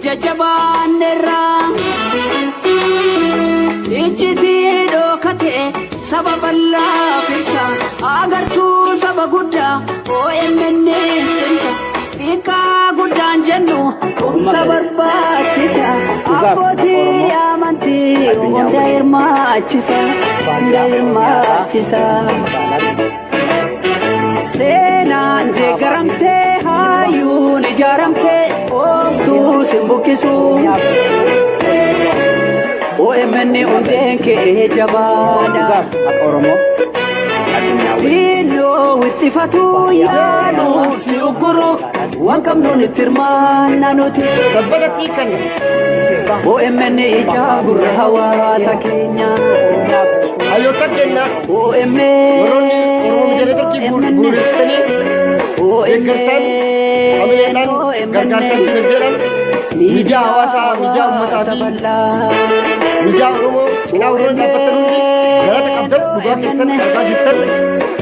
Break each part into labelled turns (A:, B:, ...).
A: Jajjabaanneerra. Iccitii dhokate saba bal'aa ibsa. Agartuu saba guddaa OMN cimsa. Xiqqaa guddaan jennu tumsa barbaachisa. Abbootii amantii hunda hirmaachisa. Hunda hirmaachisa. Seenaan deeggaramtee hayyuun ijaaramtee ooftuu sin buqqisu. OMN hundeen kee jabaadha.
B: Dhugaaf haqa Oromoo addunyaa waliin.
A: Diinoo ittifatu yaaluuf si ugguruuf waan qabnuun itti hirmaanna nuti.
C: Sabbatatti kan
A: OMN ija gurra hawaasa keenya.
C: Hayyoota keenya
A: OMN
C: warroonni Oromoo Miidiyaa Neetworkii bu'uureessitanii deeggarsaan, hamileedhaan, gargaarsaan, dinagdeedhaan miidiyaa hawaasaa, miidiyaa uummataa fi miidiyaa Oromoo cinaa warroonni dhaabbattan hundi galata qabdan. Dhugaa keessan argaa jirtan.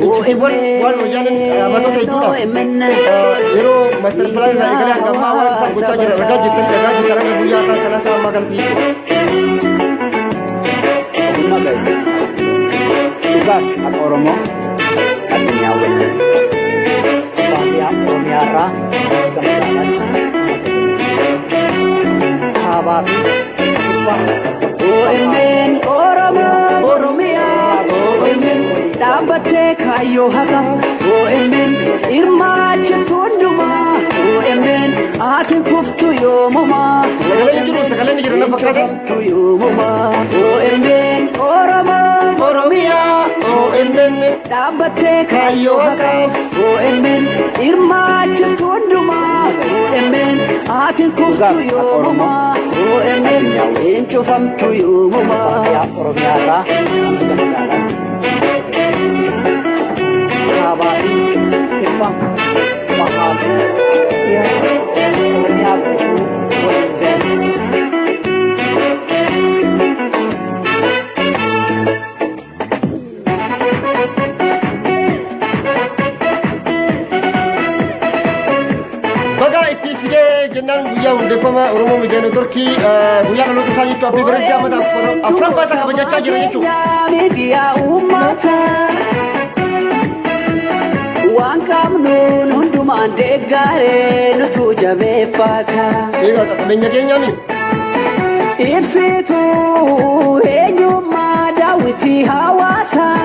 C: Icciitiiwwan waan wayyaaneen matoota hedduudhaaf yeroo master plan irraa eegalee hanga ammaa waan isaan gochaa jiran argaa jirtan, dhagaa jirtan hanga guyyaa har'aa kana isaa ammaa kanatti jechuudha.
B: Ogummaa gaazexeessummaa. Dhugaaf haqa Oromoo addunyaa waliin. Baadiyaa Oromiyaa irraa hanga magaalaatti uummata keenya. Kaabaa fi kibba.
A: OMN Oromoo Oromiyaa. OMN dhaabbattee kaayyoo haqa. OMN hirmaachiftu hundumaa. OMN ati kuftu yoomumaa.
C: Sagaleen jiru, sagaleen jiru na fakkaata.
A: Kuftu yoomumaa. OMN Oromoo Oromiyaa.
C: OMN
A: Dhaabbattee kaayyoo haqa. OMN hirmaachiftu hundumaa. OMN ati kuftu yoomumaa. OMN hin cufamtu yoomumaa.
B: Baadiyaa Oromiyaa irraa hanga magaalaatti uummata keenya. Kaabaa fi kibba, bahaa fi dhiha Oromiyaa guutuu waliin gahe.
C: Baga itti sigee jennaan guyyaa hundeeffama Oromoo Miidiyaa Neetworkii, guyyaa dhaloota isaa jechuun Abbii Birrii Jaamata afuraffaa isaa kabajachaa jira jechuudha.
A: Miidiyaa uummataa waan qabnuun hundumaan deeggaree nutu jabeeffata.
C: Egaa qabeenya keenyaami.
A: Ibsituu eenyummaa daawwitii hawaasaa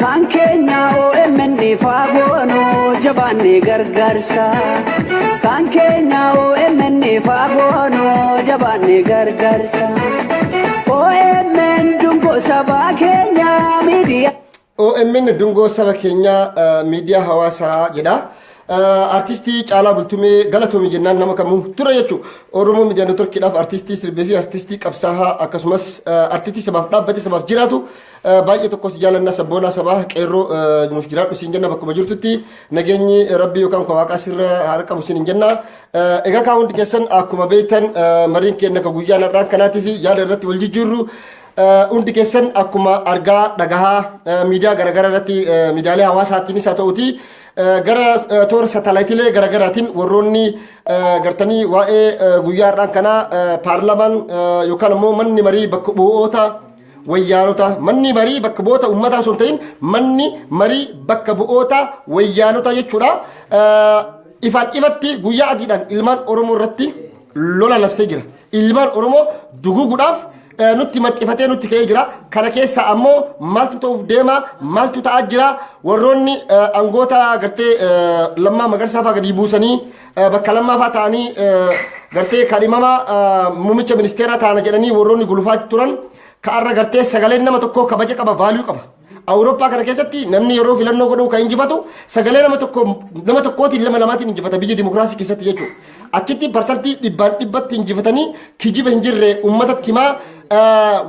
A: kan keenya OMN faagoonuu jabaanne gargaarsa. Kan keenya OMN faagoonuu jabaanne gargaarsa. OMN dungoo sabaa keenya miidiyaa.
C: OMN dungoo saba keenyaa miidiyaa hawaasaa jedha. Artistii Caalaa Bultumee galatoomi jennaan nama kamuu ture jechuudha. Oromoo Miidiyaa Neetworkiidhaaf artistii sirbee fi artistii qabsaa'aa, akkasumas artistii sabaaf dhaabbate, sabaaf jiraatu, baay'ee tokkos jaalannaa. Sabboonaa sabaa qeerroo, nuuf jiraadhu siin jenna. Bakkuma jirtutti nageenyi rabbii yookaan kan waaqaa sirra haa qabu siin jenna. Egaa kaa hundi keessan akkuma beektan mariin keenya kan guyyaa har'aan kanaatii fi yaada irratti wal jijjiirru, hundi keessan akkuma argaa dhagahaa miidiyaa garaagaraa irratti, miidiyaalee hawaasaatiinis haa ta'uti, gara toora saatalaayitiilee garaagaraatiin warroonni gartanii waa'ee guyyaa har'aan kanaa paarlamaan yookaan immoo manni marii bakka bu'oota wayyaanota, manni marii bakka bu'oota uummataa osoo hin ta'in manni marii bakka bu'oota wayyaanota jechuudha. Ifaan ifatti guyyaa adiidhaan ilmaan Oromoo irratti lola labsee jira. Ilmaan Oromoo duguuguudhaaf nutti maxxifatee nutti ka'ee jira. Kana keessa ammoo maaltu ta'uuf deema? Maaltu ta'aa jira? Warroonni angoota gartee Lammaa Magarsaa fa'aa gadi buusanii bakka Lammaa fa'aa ta'anii gartee kadhimama muummicha ministeeraa ta'ana jedhanii warroonni gulufaa turan ka'arra gartee sagaleen nama tokkoo kabaja qaba, value qaba. Awurooppaa kana keessatti namni yeroo filannoo godhu kan injifatu sagalee nama tokko nama tokkootiin, lama lamaatiin injifata biyya dimokiraasii keessatti jechuudha. Achitti parsantii dhibbaan dhibbatti injifatanii kijiba hin jirre uummatatti himaa,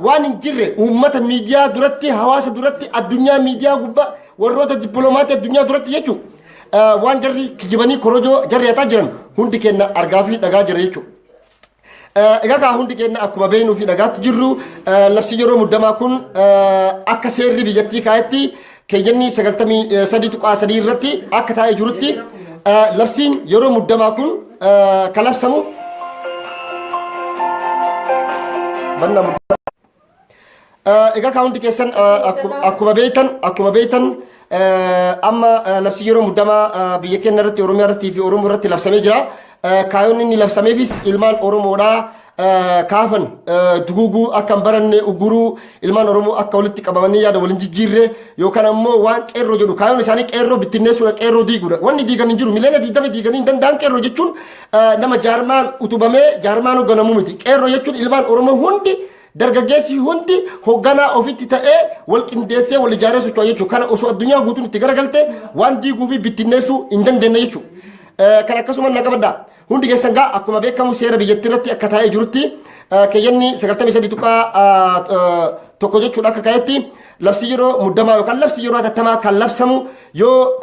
C: waan hin jirre uummata miidiyaa duratti, hawaasa duratti, addunyaa miidiyaa gubbaa, warroota dippiloomaatti addunyaa duratti jechuudha. Waan jarri kijibanii korojoo jarri hataa jiran hundi keenya argaa fi dhagaa jira jechuudha. Egaa kaa hundi keenya akkuma beeknuu fi dhagaatti jirru, labsi yeroo muddamaa kun akka seerri biyyattii kaa'etti keeyyanni 93.3 irratti akka taa'ee jirutti labsiin yeroo muddamaa kun kan labsamu Bannaa murteessaa. Egaa kaa hundi keessan akkuma beektan amma labsii yeroo muddamaa biyya keenya irratti, Oromiyaa irratti fi Oromoo irratti labsamee jira. Kaayoon inni labsameefis ilmaan Oromoodhaa kaafan duguuguu akka hin baranne uguruu, ilmaan Oromoo akka walitti qabamanii yaada waliin jijjiirre yookaan ammoo waan qeerroo jedhu, kaayoon isaanii qeerroo bittinneessuudha, qeerroo diiguudha. Wanni diigan hin jiru, miliyoona 20 diiganii hin danda'an. Qeerroo jechuun nama jaarmaan utubamee jaarmaan hoogganamuu miti. Qeerroo jechuun ilmaan Oromoo hundi, dargaggeessi hundi hoogganaa ofitti ta'ee wal qindeessee wal ijaaree socho'a jechuudha. Kana osoo addunyaa guutuun itti garagalte waan diiguu fi bittinneessuu hin dandeenye jechuudha. Kan akkasuma na qabaddaa. Hundi keessan gaa akkuma beekamu seera biyyattii irratti akka taa'ee jirutti, keeyyanni 93.1 jechuudha, akka kaa'etti labsii yeroo muddamaa yookaan labsii yeroo hatattamaa kan labsamu yoo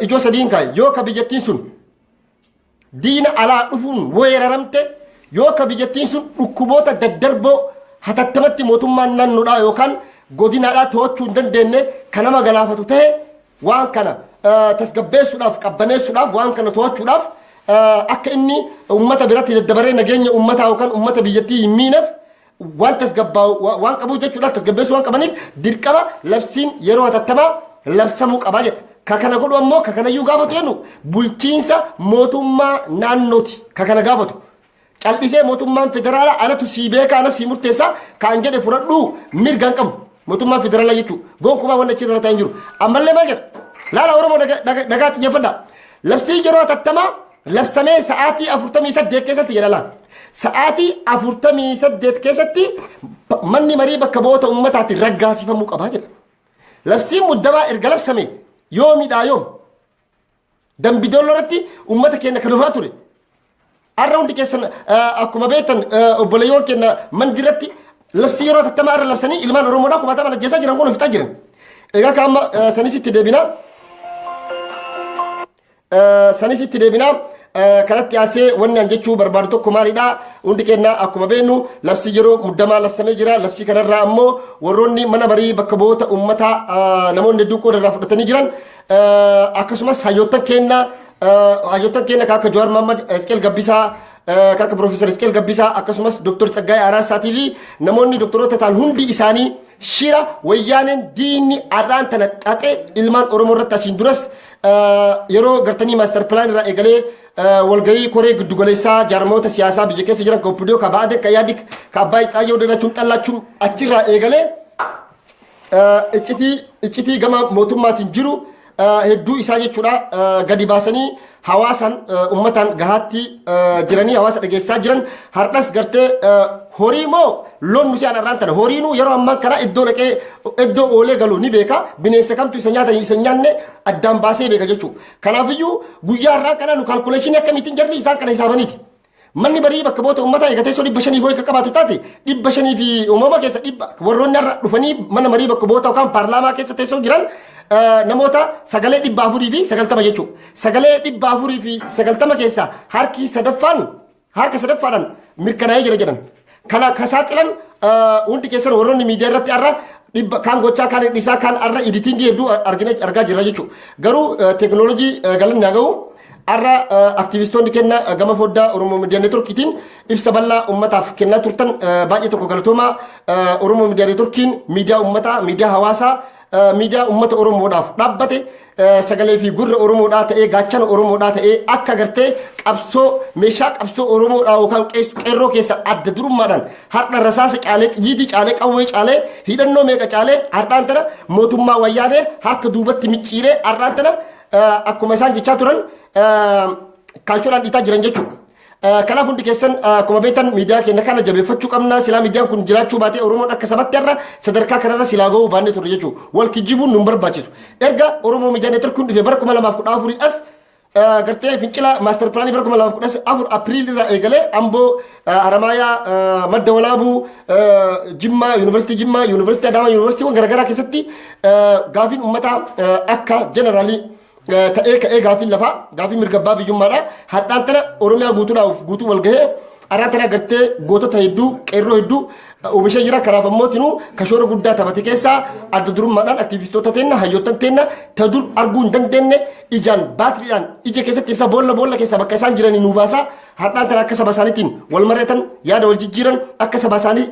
C: ijoo sadiin kaa'e: yoo ka biyyattiin sun diina alaa dhufuun weeraramte, yoo ka biyyattiin sun dhukkuboota daddarboo hatattamatti mootummaan naannoodhaa yookaan godinaadhaa to'achuu hin dandeenye kan nama galaafatu ta'e, waan kana tasgabbeessuudhaaf, qabbaneessuudhaaf, waan kana to'achuudhaaf, akka inni ummata biratti daddabaree nageenya ummataa yookaan ummata biyyattii hin miineef, waan tasgabbaa'u waan qabuuf jechuudha, tasgabbeessuu waan qabaniif dirqama labsiin yeroo hatattamaa labsamuu qabaa jedha. Ka kana godhu ammoo, ka kanayyuu gaafatu jennu, bulchiinsa mootummaa naannooti ka kana gaafatu. Cal'isee mootummaan federaalaa anatu sii beeka, ana sii murteessa kaan jedhe fudhadhuu mirga hin qabu. Mootummaan federaalaa jechuudha. Gonkumaa wanni achirra ta'e hin jiru. Ammallee maal jedha? Laala Oromoo, dhagaa xiyyeeffadha. Labsiin yeroo hatattamaa labsamee sa'aatii 48 keessatti jedha laala. Sa'aatii 48 keessatti manni marii bakka bu'oota uummataatiin raggaasifamuu qabaa jedha. Labsiin muddamaa erga labsame yoomidhaa yoom? Dambidolloo irratti uummata keenya kan dhufaa ture. Har'a hundi keessan akkuma beektan obboleeyyoon keenya mandiratti labsii yeroo hatattamaa irra labsanii ilmaan Oromoodhaa kumaataman ajjeesaa jiran kun fixaa jiran. Egaa ka amma sanis itti deebinaa. Sanis itti deebinaa. Kanatti aansee wanni an jechuu barbaadu tokko maalidha? Hundi keenya akkuma beeknu labsii yeroo muddamaa labsamee jira. Labsii kanarraa ammoo warroonni mana marii bakka bu'oota uummataa namoonni hedduun qooda irraa fudhatanii jiran, akkasumas hayyoottan keenya akka Jawaar Mohammad, Isqeel Gabbisaa, akka Piroofeesar Isqeel Gabbisaa, akkasumas Dooktar Tsaggaayee Araarsaatii fi namoonni doktoroota ta'an hundi isaanii shira wayyaaneen diinni har'aan tana xaxee ilmaan Oromoo irratti asiin duras yeroo gartanii master plan irraa eegalee walgahii koree giddugaleessaa jaarmoota siyaasaa biyya keessa jiran, ka OPDO, ka Ba'aadek, ka Yaadik, ka Abbaay Tsaayyoo dalachuun xallaachuun achirraa eegalee iccitii gama mootummaatiin jiru hedduu isaa jechuudha gadi baasanii hawaasan ummataan gahaatti jiranii hawaasa dhageessaa jiran. Har'as gartee horii moo loon nu se'an har'aan tana horiinuu yeroo ammaa kana iddoo dhaqee iddoo oolee galu ni beeka, bineensa kamtu isa nyaatan isa nyaanne addaan baasee beeka jechuudha. Kanaafiyyuu guyyaa har'aa kana nu calculation akkamiitiin jarri isaan kana hisaabaniiti. Manni marii bakka bu'oota uummataa eega teessoo 500 fi akka qabaatu taate, 500 fi uumama keessa dhibba warroonni har'a dhufanii mana marii bakka bu'oota yookaan paarlaamaa keessa teessoo jiran namoota sagalee 490 jechuudha. Sagalee 490 keessa harki sadaffaan harka sadaffaadhaan mirkanaa'ee jira jedhan. Kana ka saaxilan hundi keessan warroonni miidiyaa irratti har'a dhibba kaan gochaa, kaan dhiisaa, kaan har'a editing hedduu argina argaa jirra jechuudha. Garuu teekinooloojii galanni haa ga'u. Har'a aktivistoonni kenna gama foddaa Oromoo Miidiyaa Neetworkiitiin ibsa bal'aa uummataaf kennaa turtan baay'ee tokko galatoomaa. Oromoo Miidiyaa Neetworkiin miidiyaa uummataa, miidiyaa hawaasaa, miidiyaa uummata Oromoodhaaf dhaabbate, sagalee fi gurra Oromoodhaa ta'ee, gaachana Oromoodhaa ta'ee, akka gartee qabsoo meeshaa qabsoo Oromoodhaa yookaan qeerroo keessa adda durummaadhaan har'a rasaasa caalee, xiyyiitii caalee, qawwee caalee, hidhannoo meeqa caalee har'aan tana mootummaa wayyaanee harka duubatti micciiree har'aan tana akkuma isaan jechaa turan kaalchoodhaan dhiitaa jiran jechuudha. Kanaaf hundi keessan akkuma beektan miidiyaa keenya kana jabeeffachuu qabna. Silaa miidiyaan kun jiraachuu baatee Oromoon akka sabatti har'a sadarkaa kanarra silaa gahuu baannee turre jechuudha. Wal kijibuun nu barbaachisu. Erga Oromoo Miidiyaa Neetworkiin dhufe bara 2014 as gartee fincila master plan bara 2014 April irraa eegalee Amboo, Haramaayaa, Madda Walaabuu, Jimmaa, Yuunivarsiitii Jimmaa, Yuunivarsiitii Adaamaa, yuunivarsiitiiwwan garaagaraa keessatti gaafiin uummataa akka jeneraalii ta'ee ka'ee, gaafiin lafaa, gaafii mirga abbaa biyyummaadha. Har'aan tana Oromiyaa guutuudhaaf guutuu wal gahee har'aan tana gartee gootota hedduu, qeerroo hedduu Oomishee jira. Kanaaf ammootinuu ka shoora guddaa taphate keessaa adda durummaadhaan aktiivistoota teenna, hayyoottan teenna ta dur arguu hin dandeenye ijaan baatiriidhaan ija keessatti ibsa boolla boolla keessaa bakka isaan jiranii nu baasaa har'aan tana akka saba isaaniitiin wal mari'atan, yaada wal jijjiiran, akka saba isaanii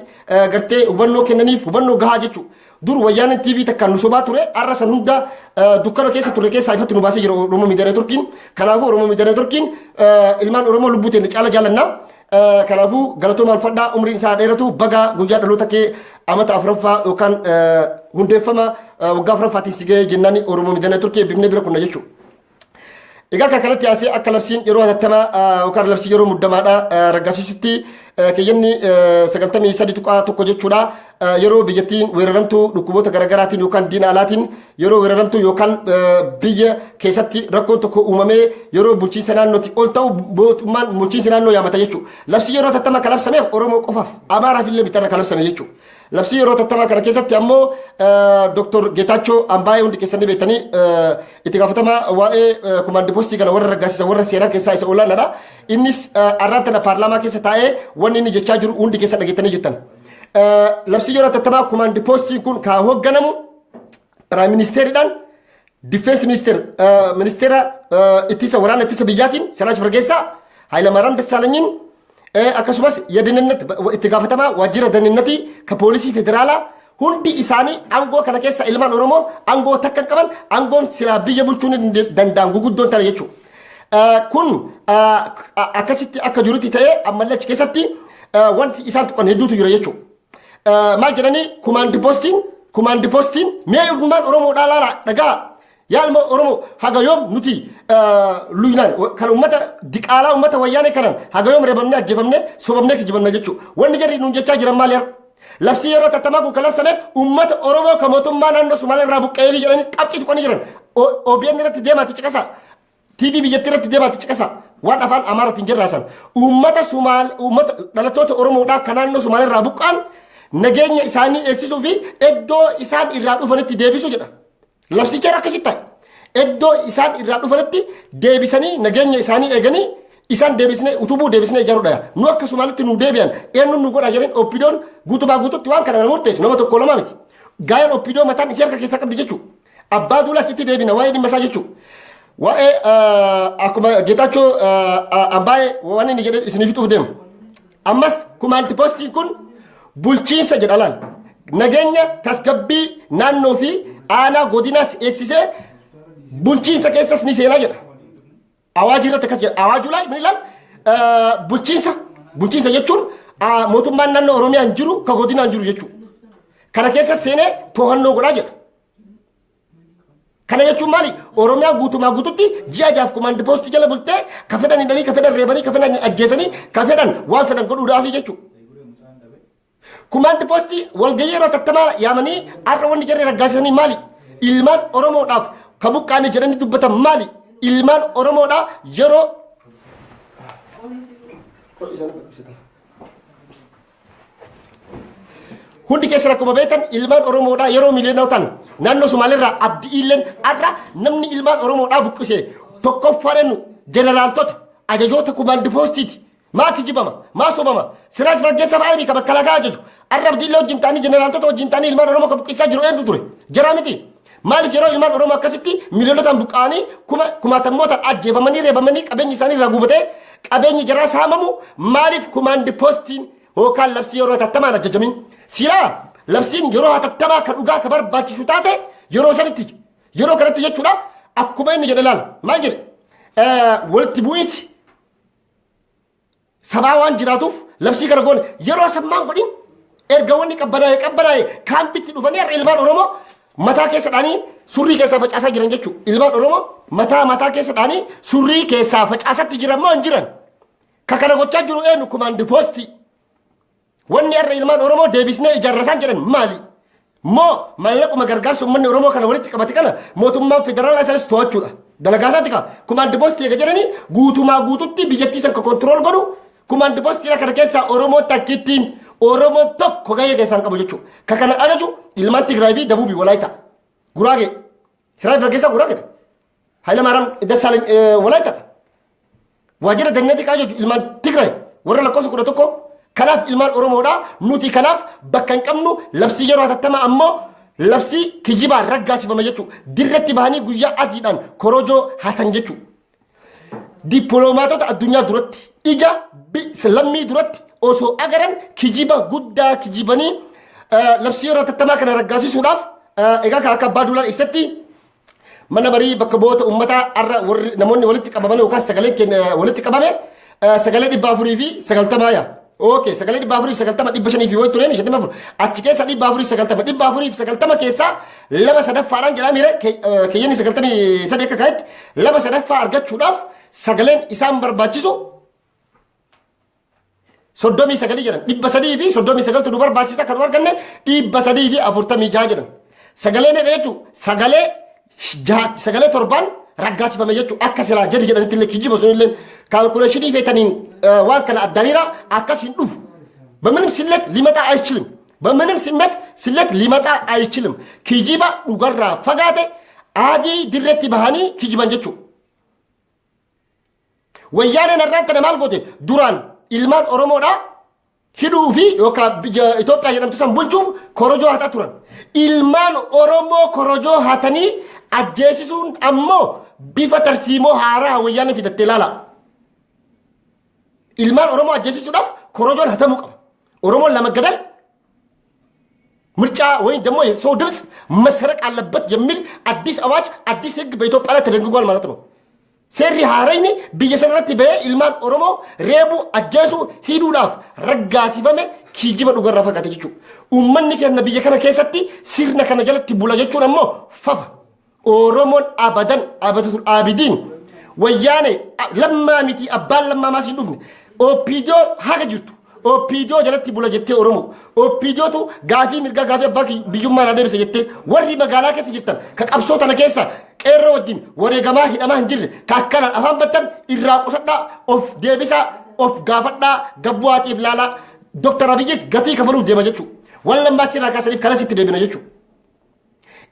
C: gartee hubannoo kennaniif hubannoo gahaa jechuudha. Dur Wayyaaneen TV takkaan nu sobaa ture, har'a san hunda dukkana keessa ture keessaa ifatti nu baasee jira Oromoo Miidiyaa Neetworkiin. Kanaafuu Oromoo Miidiyaa Neetworkiin ilmaan Oromoo lubbuu teenya caala jaallannaa. Kanaafuu galatoomaa, ulfadhaa, umriin isaa dheeratu. Baga guyyaa dhaloota kee amata afuraffaa yookaan hundeeffama waggaa afuraffaatiin si ga'ee jennaan Oromoo Miidiyaa Neetworkii eebbifnee bira kunna jechuudha. Egaa kan kanatti yaasee akka labsiin yeroo hatattamaa yookaan labsii yeroo muddamaadha raggaasisutti keeyyanni 93.1 jechuudha. Yeroo biyyattiin weeraramtu dhukkuboota garaagaraatiin yookaan diina alaatiin yeroo weeraramtu yookaan biyya keessatti rakkoon tokko uumamee yeroo bulchiinsa naannootti ol ta'u mootummaan bulchiinsi naannoo yaamata jechuudha. Labsii yeroo hatattamaa kan labsameef Oromoo qofaaf, Amaaraaf illee bitarra kan labsame jechuudha. Labsii yeroo hatattamaa kana keessatti ammoo Dr. Geetaachoo Ambaayee hundi keessanii beektanii itti gaafatamaa waa'ee komaandi poostii kana warra raggaasisan warra seeraa keessaa isa olaanaadha. Innis arraan tana paarlaamaa keessa taa'ee wanni inni jechaa jiru hundi keessa dhageettanii jirtan. Labsii yeroo hatattamaa komaandi poostiin kun kan hoogganamu prime ministeriidhaan, defense minister, ministeera ittisa waraana ittisa biyyaatiin Siraaj Fargeessaa, Hayilamaariyaam Dassaalanyiin, akkasumas የደህንነት itti gaafatamaa waajjira ደህንነtii ka poolisii federaalaa hundi isaanii aangoo kana keessa ilmaan Oromoo aangoo takka qaban, aangoon silaa biyya bulchuu ni danda'an guguddoon tana jechuudha. Kun akkasitti akka jirutti ta'ee ammallee achi keessatti wanti isaan tuqan hedduutu jira jechuudha. Maal jedhanii? Kumaandi poostiin mee ilmaan Oromoodhaa laala, dhagaa yaa ilma Oromoo, haga yoom nuti luynaan kan ummata diqaalaa ummata Wayyaanee kanan haga yoom reebamnee, ajjeefamnee, sobamnee, kijibamne jechuudha. Wanni jarri nuun jechaa jiran maal yaa? Labsii yeroo hatattamaa kun kan labsameef ummata Oromoo kan mootummaa naannoo Sumaalee irraa buqqa'ee jedhanii qabxii tuqanii jiran. OBN irratti deemaati caqasa. TV biyyattii irratti deemaati caqasa. Waan afaan Amaaraatiin jirraasan. Ummata Sumaal, ummata dhalattoota Oromoodhaa kan naannoo Sumaalee irraa buqqa'an nageenya isaanii eegsisuu fi iddoo isaan irraa dhufanitti deebisu jedha. Labsicha akkasitti ta'e. Iddoo isaan irraa dhufanitti deebisanii nageenya isaanii eeganii isaan deebisnee utubuu, deebisnee ijaaruudha. Nu akka Sumaalitti nu deebi'an eenyuun nu godha jedheen OPDOn guutumaa guututti waan kana murteessu nama tokko lama miti. Gaayaan OPDO mataan isii harka keessaa qabdi jechuudha. Abbaa Duulaas itti deebina waa'ee dhimma isaa jechuudha. Waa'ee akkuma Geetaachoo Ambaayee waan inni jedhe isiniif fixuuf deemu. Ammas kumaanti poostiin kun bulchiinsa jedha laal. Nageenya tasgabbii naannoo fi aanaa godinaas eegsisee bulchiinsa keessas ni seenaa jedha. Awaajii irratti akkas jedha. Awaajuu laal min ilaal bulchiinsa jechuun mootummaan naannoo Oromiyaa hin jiru, ka godinaa hin jiru jechuudha. Kana keessa seenee to'annoo godhaa jedha. Kana jechuun maali? Oromiyaa guutumaa guututti ji'a 6f kumaandi poostii jala bultee ka fedhan hidhanii, ka fedhan reebanii, ka fedhan ajjeesanii, ka fedhan waan fedhan godhuudhaafi jechuudha. Kumaandi poostii walgahii yeroo tattamaa yaamanii har'a wanni jarri raggaasisanii maali? Ilmaan Oromoodhaaf ka buqqaane jedhanii dubbatan maali? Ilmaan Oromoodhaa yeroo hundi keessan akkuma beektan ilmaan Oromoodhaa yeroo miiliyoona naannoo Somaaliirraa Abdii Illeen har'a namni ilmaan Oromoodhaa buqqise tokkoffaan eenyu? Jeneraaltota ajajoota kumaandi poostiiti. Maa kijibama? Maa sobama? Siraaj Fargeessa fa'aa miti ka makalaakaa ajaju. Har'a Abdii Illee wajjin ta'anii, jeneraaltota wajjin ta'anii ilmaan Oromoo ka buqqisaa jiru eenyu ture? Jaraa miti. Maaliif yeroo ilmaan Oromoo akkasitti miiliyonotaan buqqa'anii, kuma kumaatamootaan ajjeefamanii, reebamanii, qabeenyi isaanii irraa gubatee, qabeenyi jaraa saamamu, maaliif kumaandi poostiin yookaan labsii yeroo hatattamaan ajajamin? Silaa labsiin yeroo hatattamaa ka dhugaa ka barbaachisu taate yeroo sanitti, yeroo kanatti jechuudha. Akkuma inni jedhe laal, maal jedhe? Walitti bu'iinsi sabaa waan jiraatuuf labsii kana goone. Yeroo sammaan godhin erga wanni qabbanaa'e qabbanaa'e kaampitti dhufanii har'a ilmaan Oromoo mataa keessa dhaanii surrii keessaa facaasaa jiran jechuudha. Ilmaan Oromoo mataa mataa keessa dhaanii surrii keessaa facaasatti jiran moo hin jiran? Ka kana gochaa jiru eenyu? Kumaandi poostii. Wanni har'a ilmaan Oromoo deebisnee ijaarrasaan jedhan maali? Moo maallaquma gargaarsa uummanni Oromoo kana walitti qabate kana mootummaan federaalaa isanis to'achuudha. Dalagaa isaati kaa. Kumaandi poostii eega jedhanii guutumaa guututti biyyattii san ka control godhu kumaandi poostii kana keessaa Oromoon takkittiin, Oromoon tokko gahee keessaan qabu jechuudha. Ka kana ajaju ilmaan Tigraay fi Dabuubi, Walaayita. Guraagee. Siraaj Fargeessaa Guraagee. Hayilamaariyaam Dassaalany Walaayita. Waajjira danneetii kaa ajaju ilmaan Tigraay warra lakkoofsa 11. Kanaaf ilmaan Oromoodha nuti kanaaf bakka hin qabnu. Labsii yeroo hatattamaa ammoo labsii kijibaan raggaasifame jechuudha. Dirratti bahanii guyyaa adiidhaan korojoo hatan jechuudha. Dippiloomaatota addunyaa duratti, ija lammii duratti osoo agaran kijiba guddaa kijibanii labsii yeroo hatattamaa kana raggaasisuudhaaf. Egaa kan akka Abbaa Duulaan ibsatti, mana marii bakka bu'oota uummataa har'a warri namoonni walitti qabaman yookaan sagalee walitti qabame sagalee 490 yaa. Okay, sagalee 490, 500 fi wayi ture, 54 achi keessa 490, 490 keessaa lama sadaffaadhaan jedhaa miira keeyyanni 93 akka kaa'etti lama sadaffaa argachuudhaaf sagaleen isaan barbaachisu 39 jedhan. 339tu nu barbaachisa, kan nu arganne 346 jedhan. Sagalee meeqa jechuun? Sagalee jaha, sagalee torbaan raggaasifame jechuun. Akka silaa jedhi jedhanitti illee kijiba sun illee calculation feetaniin waan kana addaaniira akkas hin dhufu. በምንም ስሌት ሊመጣ አይችልም። በምንም ስሜት ስሌት ሊመጣ አይችልም። Kijiba dhugarraa fagaate adii dirreetti bahanii kijiban jechuudha. Wayyaaneen har'aan tana maal goote? Duraan ilmaan Oromoodhaa hidhuu fi yookaan biyya Itoophiyaa jedhamtu san bulchuuf korojoo hataa turan. Ilmaan Oromoo korojoo hatanii ajjeesisuun ammoo bifa tarsiimoo haaraa wayyaaneen fidattee ilaala. Ilmaan Oromoo ajjeesisuudhaaf korojoon hatamuu qaba. Oromoon ለመገደል ምርጫ ወይም ደግሞ የሰው ድምፅ መሰረቅ አለበት የሚል አዲስ አዋጅ፣ አዲስ ሕግ በኢትዮጵያ ላይ ተደንግጓል ማለት ነው። Seerri haarayni biyya sanarratti bahee ilmaan Oromoo reebuu, ajjeesuu, hidhuudhaaf raggaasifame kijiba dhugarraa fakkaate jechuudha. Uummanni keenya biyya kana keessatti sirna kana jalatti bula jechuun ammoo fafa. Oromoon abadan abadatul abidiin wayyaane lammaa miti, abbaan lammaa maas hin dhufne, OPDO haga jirtu OPDO jalatti bula jettee, Oromoo OPDOtu gaafii mirgaa, gaafii abbaa biyyummaa irraa deebise jettee, warri magaalaa keessa jirtan ka qabsoo tana keessa qeerroo wajjin wareegamaa hidhamaa hin jirre ka akkanaan afaan battan irraa qusadhaa, of deebisaa, of gaafadhaa, gabbu'aatiif laalaa. Dooktar Abiyyis gatii kafaluuf deema jechuudha. Waan lammaachi irraa kaasaniif kanas itti deebina jechuudha.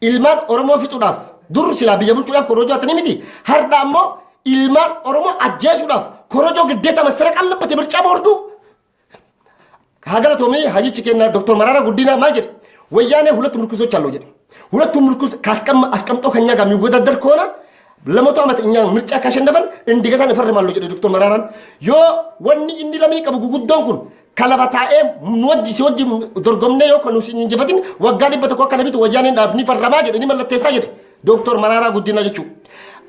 C: Ilmaan Oromoo fixuudhaaf dur silaa biyya bulchuudhaaf korojoo hatanii miti. Har'a ammoo ilmaan Oromoo ajjeesuudhaaf korojoo ግዴታ መሰረቅ አለበት የምርጫ ቦርዱ። ሀገረቶሚ ሀጂች ኬና ዶክተር መራራ ጉዲና maal jedhe? ወያኔ ሁለት ምርኩዞች አለው jedhe። ሁለቱም ምርኩዝ አስቀምጦ ከኛ ጋር የሚወዳደር ከሆነ ለ100 ዓመት እኛ ምርጫ ካሸነፈን እንዲገዛን እፈርማለሁ jedhe ዶክተር መራራን። Yoo wanni inni lamii qabu guguddoon kun ka lafa taa'ee nu wajji si wajji dorgomnee yoo kan nu hin injifatin waggaa 100 akka nabitu wayyaaneen dhaaf ni farramaa jedhe, ni mallatteessaa jedhe ዶክተር መራራ ጉዲና jechuudha.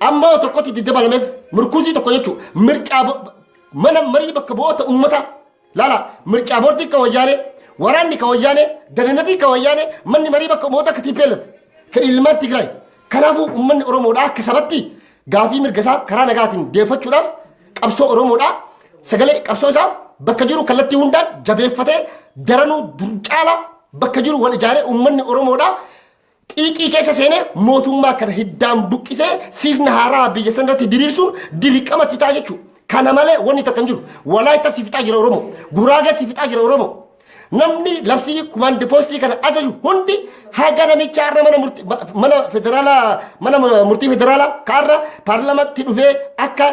C: Amma tokkotti itti dabalameef mirkuzii tokko jechuudha. Mircaa mana marii bakka bu'oota uummataa laala, mircaa boordii ka wayyaanee, waraanni ka wayyaanee, dananatii ka wayyaanee, manni marii bakka bu'oota ka TPLF, ka ilmaan Tigraay. Kanaafuu uummanni Oromoodhaa akka sabatti gaafii mirga isaa karaa nagaatiin deeffachuudhaaf qabsoo Oromoodhaa sagalee qabsoo isaa bakka jiru kallattii hundaan jabeeffatee daranuu dur caala bakka jiru wal ijaaree uummanni Oromoodhaa xiiqii keessa seenee mootummaa kana hiddaan buqqisee sirna haaraa biyya sanarratti diriirsuun dirqama itti ta'a jechuudha. Kana malee wanni takka hin jiru. Walaayittaa si fixaa jira Oromoo. Guraagee si fixaa jira Oromoo. Namni labsii command post kana ajaju hundi haga namicha har'a mana murtii, mana federaalaa, mana murtii federaalaa kaarra paarlaamaatti dhufee akka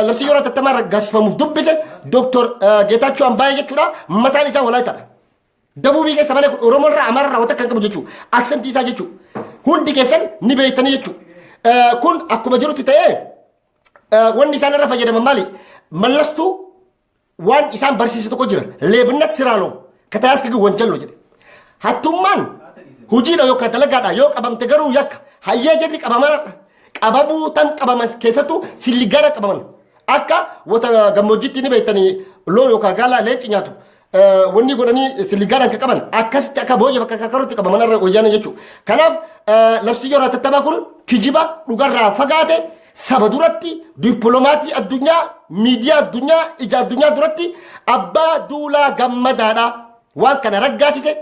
C: labsii yeroo hatattamaa raggaasifamuuf dubbise Dooktor Geetaachoo Ambaayee jechuudha. Mataan isaa Walaayittaadha. Dabuubii keessa malee kun Oromoo irraa, Amaara irraa wanta kan qabu jechuudha. Accent isaa jechuudha. Hundi keessan ni beektanii jechuudha. Kun akkuma jirutti ta'ee wanni isaan irra fayyadaman maali? Mallastuu waan isaan barsiisu tokko jira. ሌብነት ስራ ነው, ከተያዝክ ግን ወንጀል ነው jedhe. Hattummaan hojiidha yookaan dalagaadha, yoo qabamte garuu yakka. Hayyee jedhi, qabaman qabamuu tan qabaman keessattuu silligara qabaman. Akka wata gammoojjiitti ni beektanii loon yookaan gaala leenci nyaatu. Wanni godhanii silligaadhaan kan qaban akkasitti akka booyya bakka kakkarutti qabaman irra wayyaana jechuudha. Kanaaf labsii yeroo hatattamaa kun kijiba dhugarraa fagaate saba duratti, dippiloomatii addunyaa, miidiyaa addunyaa, ija addunyaa duratti Abbaa Duulaa Gammadaadha. Waan kana raggaasise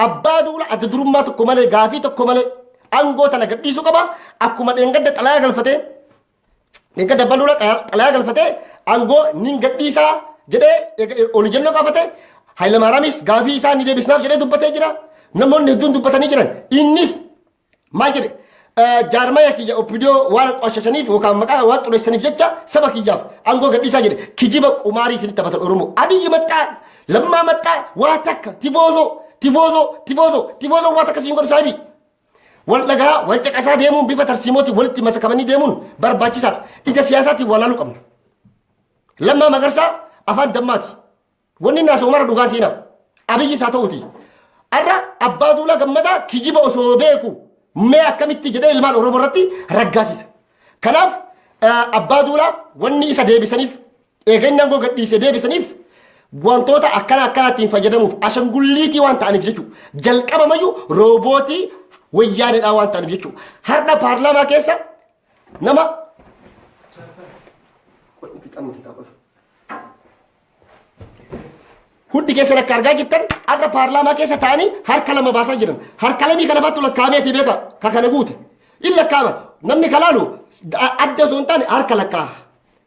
C: Abbaa Duula adda durummaa tokko malee, gaafii tokko malee aangoo tana gadhiisuu qaba. Akkuma dheengadda xalayaa galfatee, dheengadda Abbaa Duulaa xalayaa galfatee aangoo nin gadhiisaa jedhee ol jennoo gaafate, Hayilamaariyaamis gaafii isaa ni deebisnaaf jedhee dubbatee jira. Namoonni hedduun dubbatanii jiran. Innis maal jedhe? Jaarmaya kiyya OPDO waan qoshashaniif yookaan maqaa waan xureessaniif jecha saba kiyyaaf aangoo gadhiisaa jedhe. Kijiba qumaarii isinitti taphatan Oromoo. Abiyyi maxxaa, Lammaa maxxaa, waa takka tifoozoo, tifoozoo, tifoozoo, tifoozoo, waa takka siin godhu saahibii. Wal dhagaa wal caqasaa deemuun, bifa tarsiimootiin walitti masakamanii deemuun barbaachisaadha. Ija siyaasaatiin walaaluu qabna. Lammaa Magarsaa afaan dammaati. Wanni naasoo mara dhugaa seenaa. Abiyyi isaa ta'uuti. Har'a Abbaa Duulaa Gammadaa kijiba osoo beeku mee akkamitti jedhee ilmaan Oromoo irratti raggaasisa. Kanaaf Abbaa Duulaa wanni isa deebisaniif, eegannaan aangoo gadhiisee deebisaniif, wantoota akkana akkanaatiin fayyadamuuf ashangulliitii waan ta'aniif jechuudha. Jalqabamayyuu roobootii wayyaaneedhaa waan ta'aniif jechuudha. Har'a paarlaamaa keessa nama hundi keessan akka argaa jirtan, har'a paarlaamaa keessa ta'anii harka lama baasaa jiran. Harka lamii kana fattu lakkaa'ameeti beeka ka kana guute. In lakkaa'ama. Namni kalaalu adda osoo hin taane harka lakkaa'a.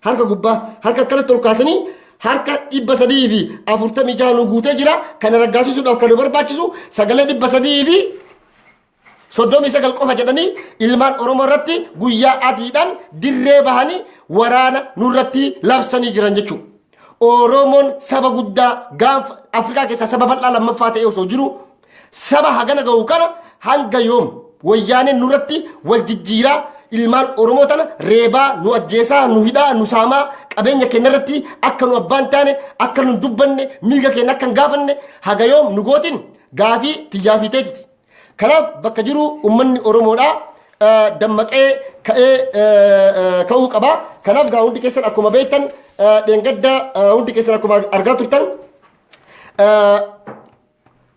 C: Harka gubbaa harka akkanatti ol kaasanii harka 346 nu guutee jira. Kana raggaasisuudhaaf kan nu barbaachisu sagalee 339 qofa jedhanii ilmaan Oromoo irratti guyyaa adiidhaan dirree bahanii waraana nurratti labsanii jiran jechuudha. Oromoon saba guddaa, gaanfa Afrikaa keessaa saba bal'aa lammaffaa ta'e osoo jiru, saba hagana gahu kana hanga yoom wayyaaneen nurratti wal jijjiiraa, ilmaan Oromoo tana reebaa, nu ajjeesaa, nu hidhaa, nu saamaa, qabeenya keenya irratti akka nu abbaan taane, akka nu hin dubbanne, miiga keenya akka hin gaafanne haga yoom nu gootin gaafii tiyyaa fi teetiti. Kanaaf bakka jiru uummanni Oromoodhaa dammaqee ka'ee ka'uu qaba. Kanaaf gaa hundi keessan akkuma beektan, dheengadda hundi keessan akkuma argaa turtan,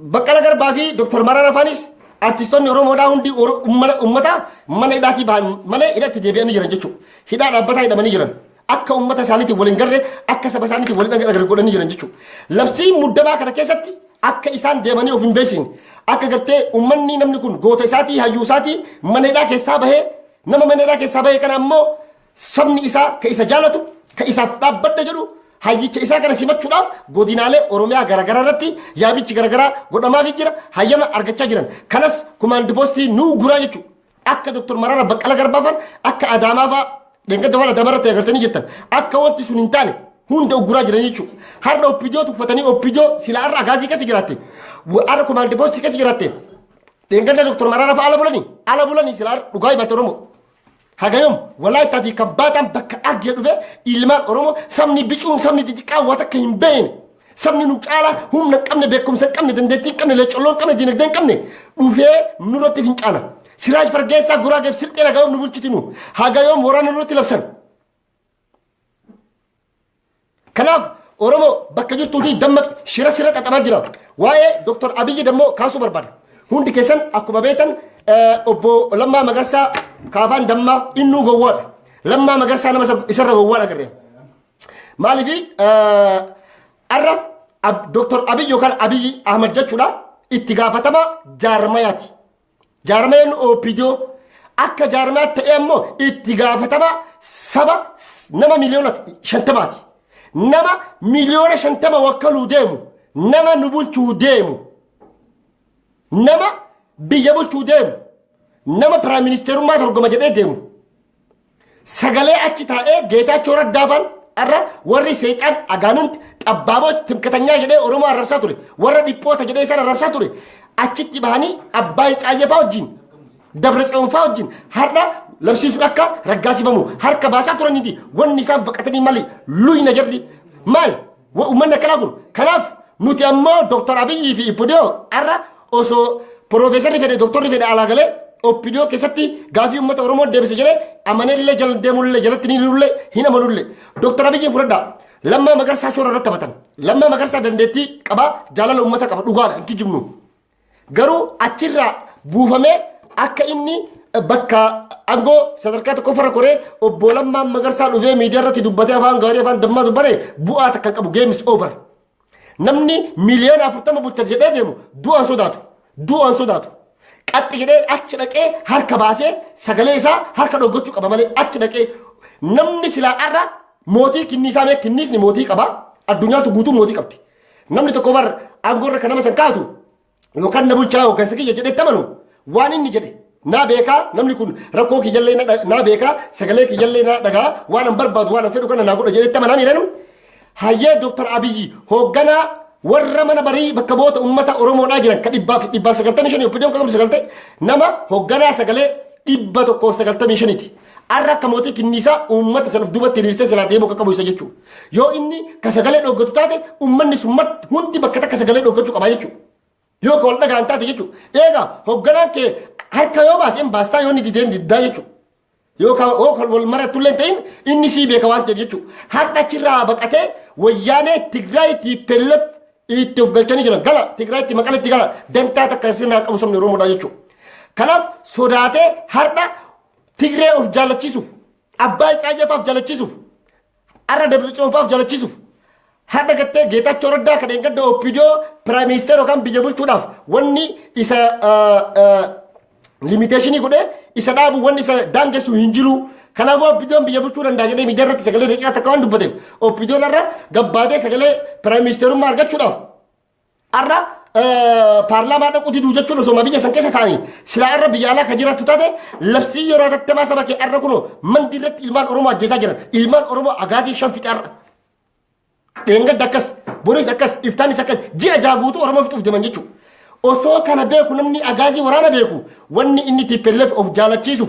C: Baqqala Garbaa fi Dr. Mararaa Faanis artistoonni Oromoodhaa hundi uummata mana hidhaatii bahan malee hidhatti deebi'anii jiran jechuudha. Hidhaa dhaabbataa hidhamanii jiran. Akka uummata isaaniitiin waliin garre, akka saba isaaniitiin waliin agarre godhanii jiran jechuudha. Labsii muddamaa kana keessatti akka isaan deemanii of hin beeksisne, akka gartee uummanni namni kun goota isaatii, hayyuu isaatii mana hidhaa keessaa bahee, nama mana hidhaa keessaa bahee kana ammoo sabni isaa ka isa jaalatu, ka isaaf dhaabbadha jedhu, hayyicha isaa kana simachuudhaaf godinaalee Oromiyaa garaagaraa irratti yaamichi garaagaraa godhamaafii jira, hayyama argachaa jiran. Kanas kumaandi poostii nuu guraa jechuudha. Akka Dr. Mararaa, Baqqala Garbaafan akka Adaamaa fa'aa dheengadda waan Adaamaa irratti agartanii jirtan, akka wanti sun hin taane hunda uguraa jiran jechuudha. Har'a OPDO tuffatanii, OPDO sila har'a agaazii keessa jiraatte, har'a kumaandi poostii keessa jiraatte, dheengadda Dr. Mararaa fa'aa ala bulanii sila dhugaa himate Oromoo. Hagayom Walaayittaa fi kan baataan bakka argee dhufe ilmaan Oromoo, sabni bicuun, sabni xixiqqaa waan takka hin beekne, sabni nu caalaa humna hin qabne, beekumsa hin qabne, dandeettii hin qabne, leecalloo hin qabne, dinagdee hin qabne dhufee nurratti fincaana. Siraaj Fargeessaa Guraageef Silxeen hagayoom nu bulchitinu? Hagayoom waraana nurratti labsan? Kanaaf Oromoo bakka jirtuutii dammaqi, shira sira xaxamaa jira. Waa'ee Dr. Abiyyi dammoo kaasuu barbaada. Hundi keessan akkuma beektan, obbo Lammaa Magarsaa kaafaan dammaa innuu gowwaadha. Lammaa Magarsaa nama isarra gowwaadha agarre. Maaliif har'a Dr. Abiyyi yookaan Abiyyi Ahmad jechuudha itti gaafatama jaarmayaati. Jaarmayaan OPDO akka jaarmayaa ta'e ammoo itti gaafatama saba nama miliyoona 50ti. Nama miliyoona 50 wakkaluu deemu, nama nu bulchuu deemu, nama biyya bulchuu deemu, nama prime ministerummaa dorgoma jedhee deemu. Sagalee achi taa'ee Geetaachoo Raddaafaan har'a warri seexaan agaaninti xabbaaboo timkatanyaa jedhee Oromoo arrabsaa ture, warra dhiphoota jedhee isaan arrabsaa ture, achitti bahanii Abbaay Tsaayyefaa wajjin, Dabra Tsoonfaa wajjin har'a labsiisuun akka raggaasifamu harka baasaa turaniiti. Wanni isaan baqatanii mali luyna jarri maal uummanni akkanaa kun? Kanaaf nuti ammoo Dr. Abiyyii fi OPDO har'a osoo piroofeesarri fedhe, doktorri fedhe alaa galee OPDO keessatti gaafii uummata Oromoo deebise jedhee amanellee jala deemullee jalatti ni lullee hin amanullee. Dr. Abiyyiin fudhadhaa. Lammaa Magarsaa shoora irratti taphatan. Lammaa Magarsaa dandeettii qaba, jaalala uummata qaba, dhugaadha, hin kijibnu. Garuu achirraa buufamee akka inni bakka aangoo sadarkaa tokkoffarra koree obbo Lammaa Magarsaa dhufee miidiyaa irratti dubbatee afaan gaarii, afaan dammaa dubbatee bu'aa takka hin qabu. Game is over. Namni miliyoona 40 bulcha jedhee deemu du'aan sodaatu. Du'aan sodaatu. Qaxxi jedhee achi dhaqee harka baasee sagalee isaa harka dhoggachuu qaba malee achi dhaqee namni silaa har'a mootii kinniisaa mee kinniisni mootii qaba. Addunyaatu guutuu mootii qabdi. Namni tokko bar aangoo irra kan nama san kaatu yookaan na bulchaa hooggansa kiyya jedhee amanu waan inni jedhe Naa beekaa, namni kun rakkoo kiyyallee naa beekaa, sagalee kiyyallee naa dhagaa, waan an barbaadu, waan an fedhu kana naa godha jedhetti amanaa miira namni. Hayyee, Dooktar Abiyyi hoogganaa warra mana barii bakka bu'oota uummata Oromoodhaa jiran ka 195 OPDOn kan qabdu sagalte nama hoogganaa sagalee 195ti. Arra akka mootii kinniisaa uummata san of duubatti hiriirsee silaa deemuu akka qabu isa jechuudha. Yoo inni ka sagalee dhoggatu taate, uummanni sun hundi bakka takka sagalee dhoggachuu qabaa jechuudha. Yoo ka wal dhagaan taate jechuudha. Eegaa hoogganaan kee harka yoo baase hin baastaa, yoo inni didee diddaa jechuudha. Yoo ka wal maratullee hin ta'in, inni sii beeka waan ta'eef jechuudha. Har'a achirraa baqatee wayyaanee Tigraay TPLF itti of galchanii jiran, gala Tigraayitti, Maqaletti gala, dantaa takka sirnaa qabu sabni Oromoodhaa jechuudha. Kanaaf sodaatee har'a Tigree of jaalachiisuuf, Abbaa Itsaayyaafaaf jaalachiisuuf, har'a Dabritsoonfaaf jaalachiisuuf, har'a gattee Geetaachoo Raddaa kan eeggadda OPDO prime minister yookaan biyya bulchuudhaaf wanni isa limitation godhee isa dhaabu, wanni isa daangessu hin jiru. Kanaafuu OPDOn biyya bulchuu danda'a jedhee miidiyaa irratti sagalee daqiiqaa takka waan dubbateef, OPDOn har'a gabbaatee sagalee prime ministerummaa argachuudhaaf har'a paarlaamaa dhaquu diduu jechuun, osoo biyya san keessa taa'anii silaa har'a biyya alaa kan jiraattu taate, labsii yeroo hatattamaa saba kee har'a kunoo mandi irratti ilmaan Oromoo ajjeesaa jiran, ilmaan Oromoo agaasii shan fixe har'a. Dheengadda akkas, boris akkas, iftaanis akkas, ji'a 6 guutuu Oromoo fixuuf deeman jechuudha. Osoo kana beeku, namni agaasii waraana beeku, wanni inni TPLF of jaalachiisuuf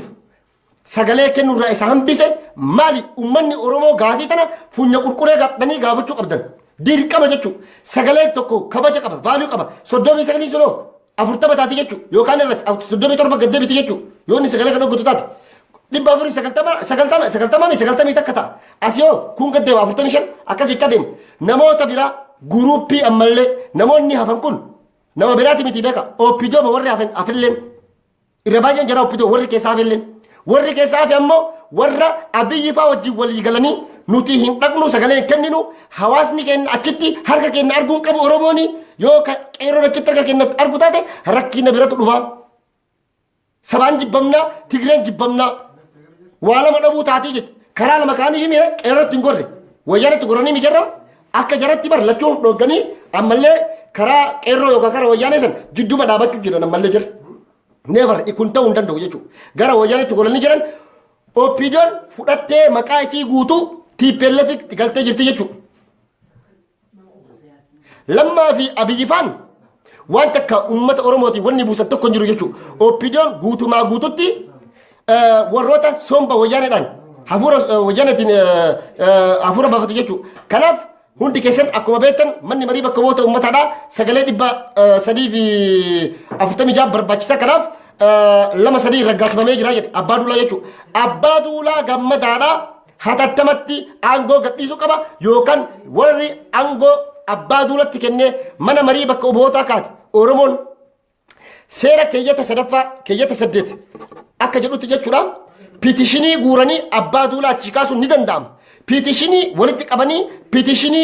C: sagalee kennurraa isa hambise maali? Uummanni Oromoo gaafii tana funya qurquree gaafadhanii gaafachuu qabdan. Dirqama jechuudha. Sagaleen tokko kabaja qaba, value qaba. 39 sunoo 40 taati jechuudha. Yookaan irra 37 gad deebiti jechuudha. Yoo inni sagalee kan dhoggotu taate. 490, 90, 90, 91 ta'a. As yoo kun gad deema 45 akkas jechaa deema. Namoota biraa group ammallee namoonni hafan kun nama biraati miti, beeka. OPDO warri hafan hafilleen irra baay'een jara OPDO warri keessaa hafilleen. Warri keessaa hafe ammoo warra Abiyyi faa wajjin walii galanii, nuti hin dhaqnu, sagalee hin kenninu, hawaasni keenya achitti harka keenya arguu hin qabu, Oromooni yoo qeerroon achitti harka keenya argu taate rakkina biratu dhufa. Sabaan jibbamnaa, Tigreen jibbamnaa, waa lama dhabuu taatii jechuudha. Karaa lama kaanii himi qeerrootti hin gorre. Wayyaanatti goranii mijarra akka jaratti bar lachuu of dhogganii ammallee karaa qeerroo yookaan karaa wayyaanee san jidduma dhaabachuu jiran ammallee jira. Never, kun ta'uu hin danda'u jechuudha. Gara wayyaanitti goranii jiran, OPDOn fudhattee maqaa isii guutuu TPLF itti galtee jirti jechuudha. Lammaa fi Abiyyi faan waan takka uummata Oromootiif wanni buusan tokko hin jiru jechuudha. OPDOn guutumaa guututti warroota somba wayyaaneedhaan hafuura wayyaaneetiin hafuura baafatu jechuudha. Kanaaf hundi keessan akkuma beektan, manni marii bakka bu'oota uummataadhaa sagalee 346 barbaachisa. Kanaaf 2 3 raggaasifamee jira jedhe Abbaa Duulaa jechuudha. Abbaa Duulaa Gammadaadhaa hatattamatti aangoo gadhiisuu qaba, yookaan warri aangoo Abbaa Duulatti kennee mana marii bakka bu'ootaa kaate, Oromoon seera keeyyata sadaffaa keeyyata 8 akka jedhutti jechuudha, petition guuranii Abbaa Duulaa achi kaasuun ni danda'ama. Petition walitti qabanii, petition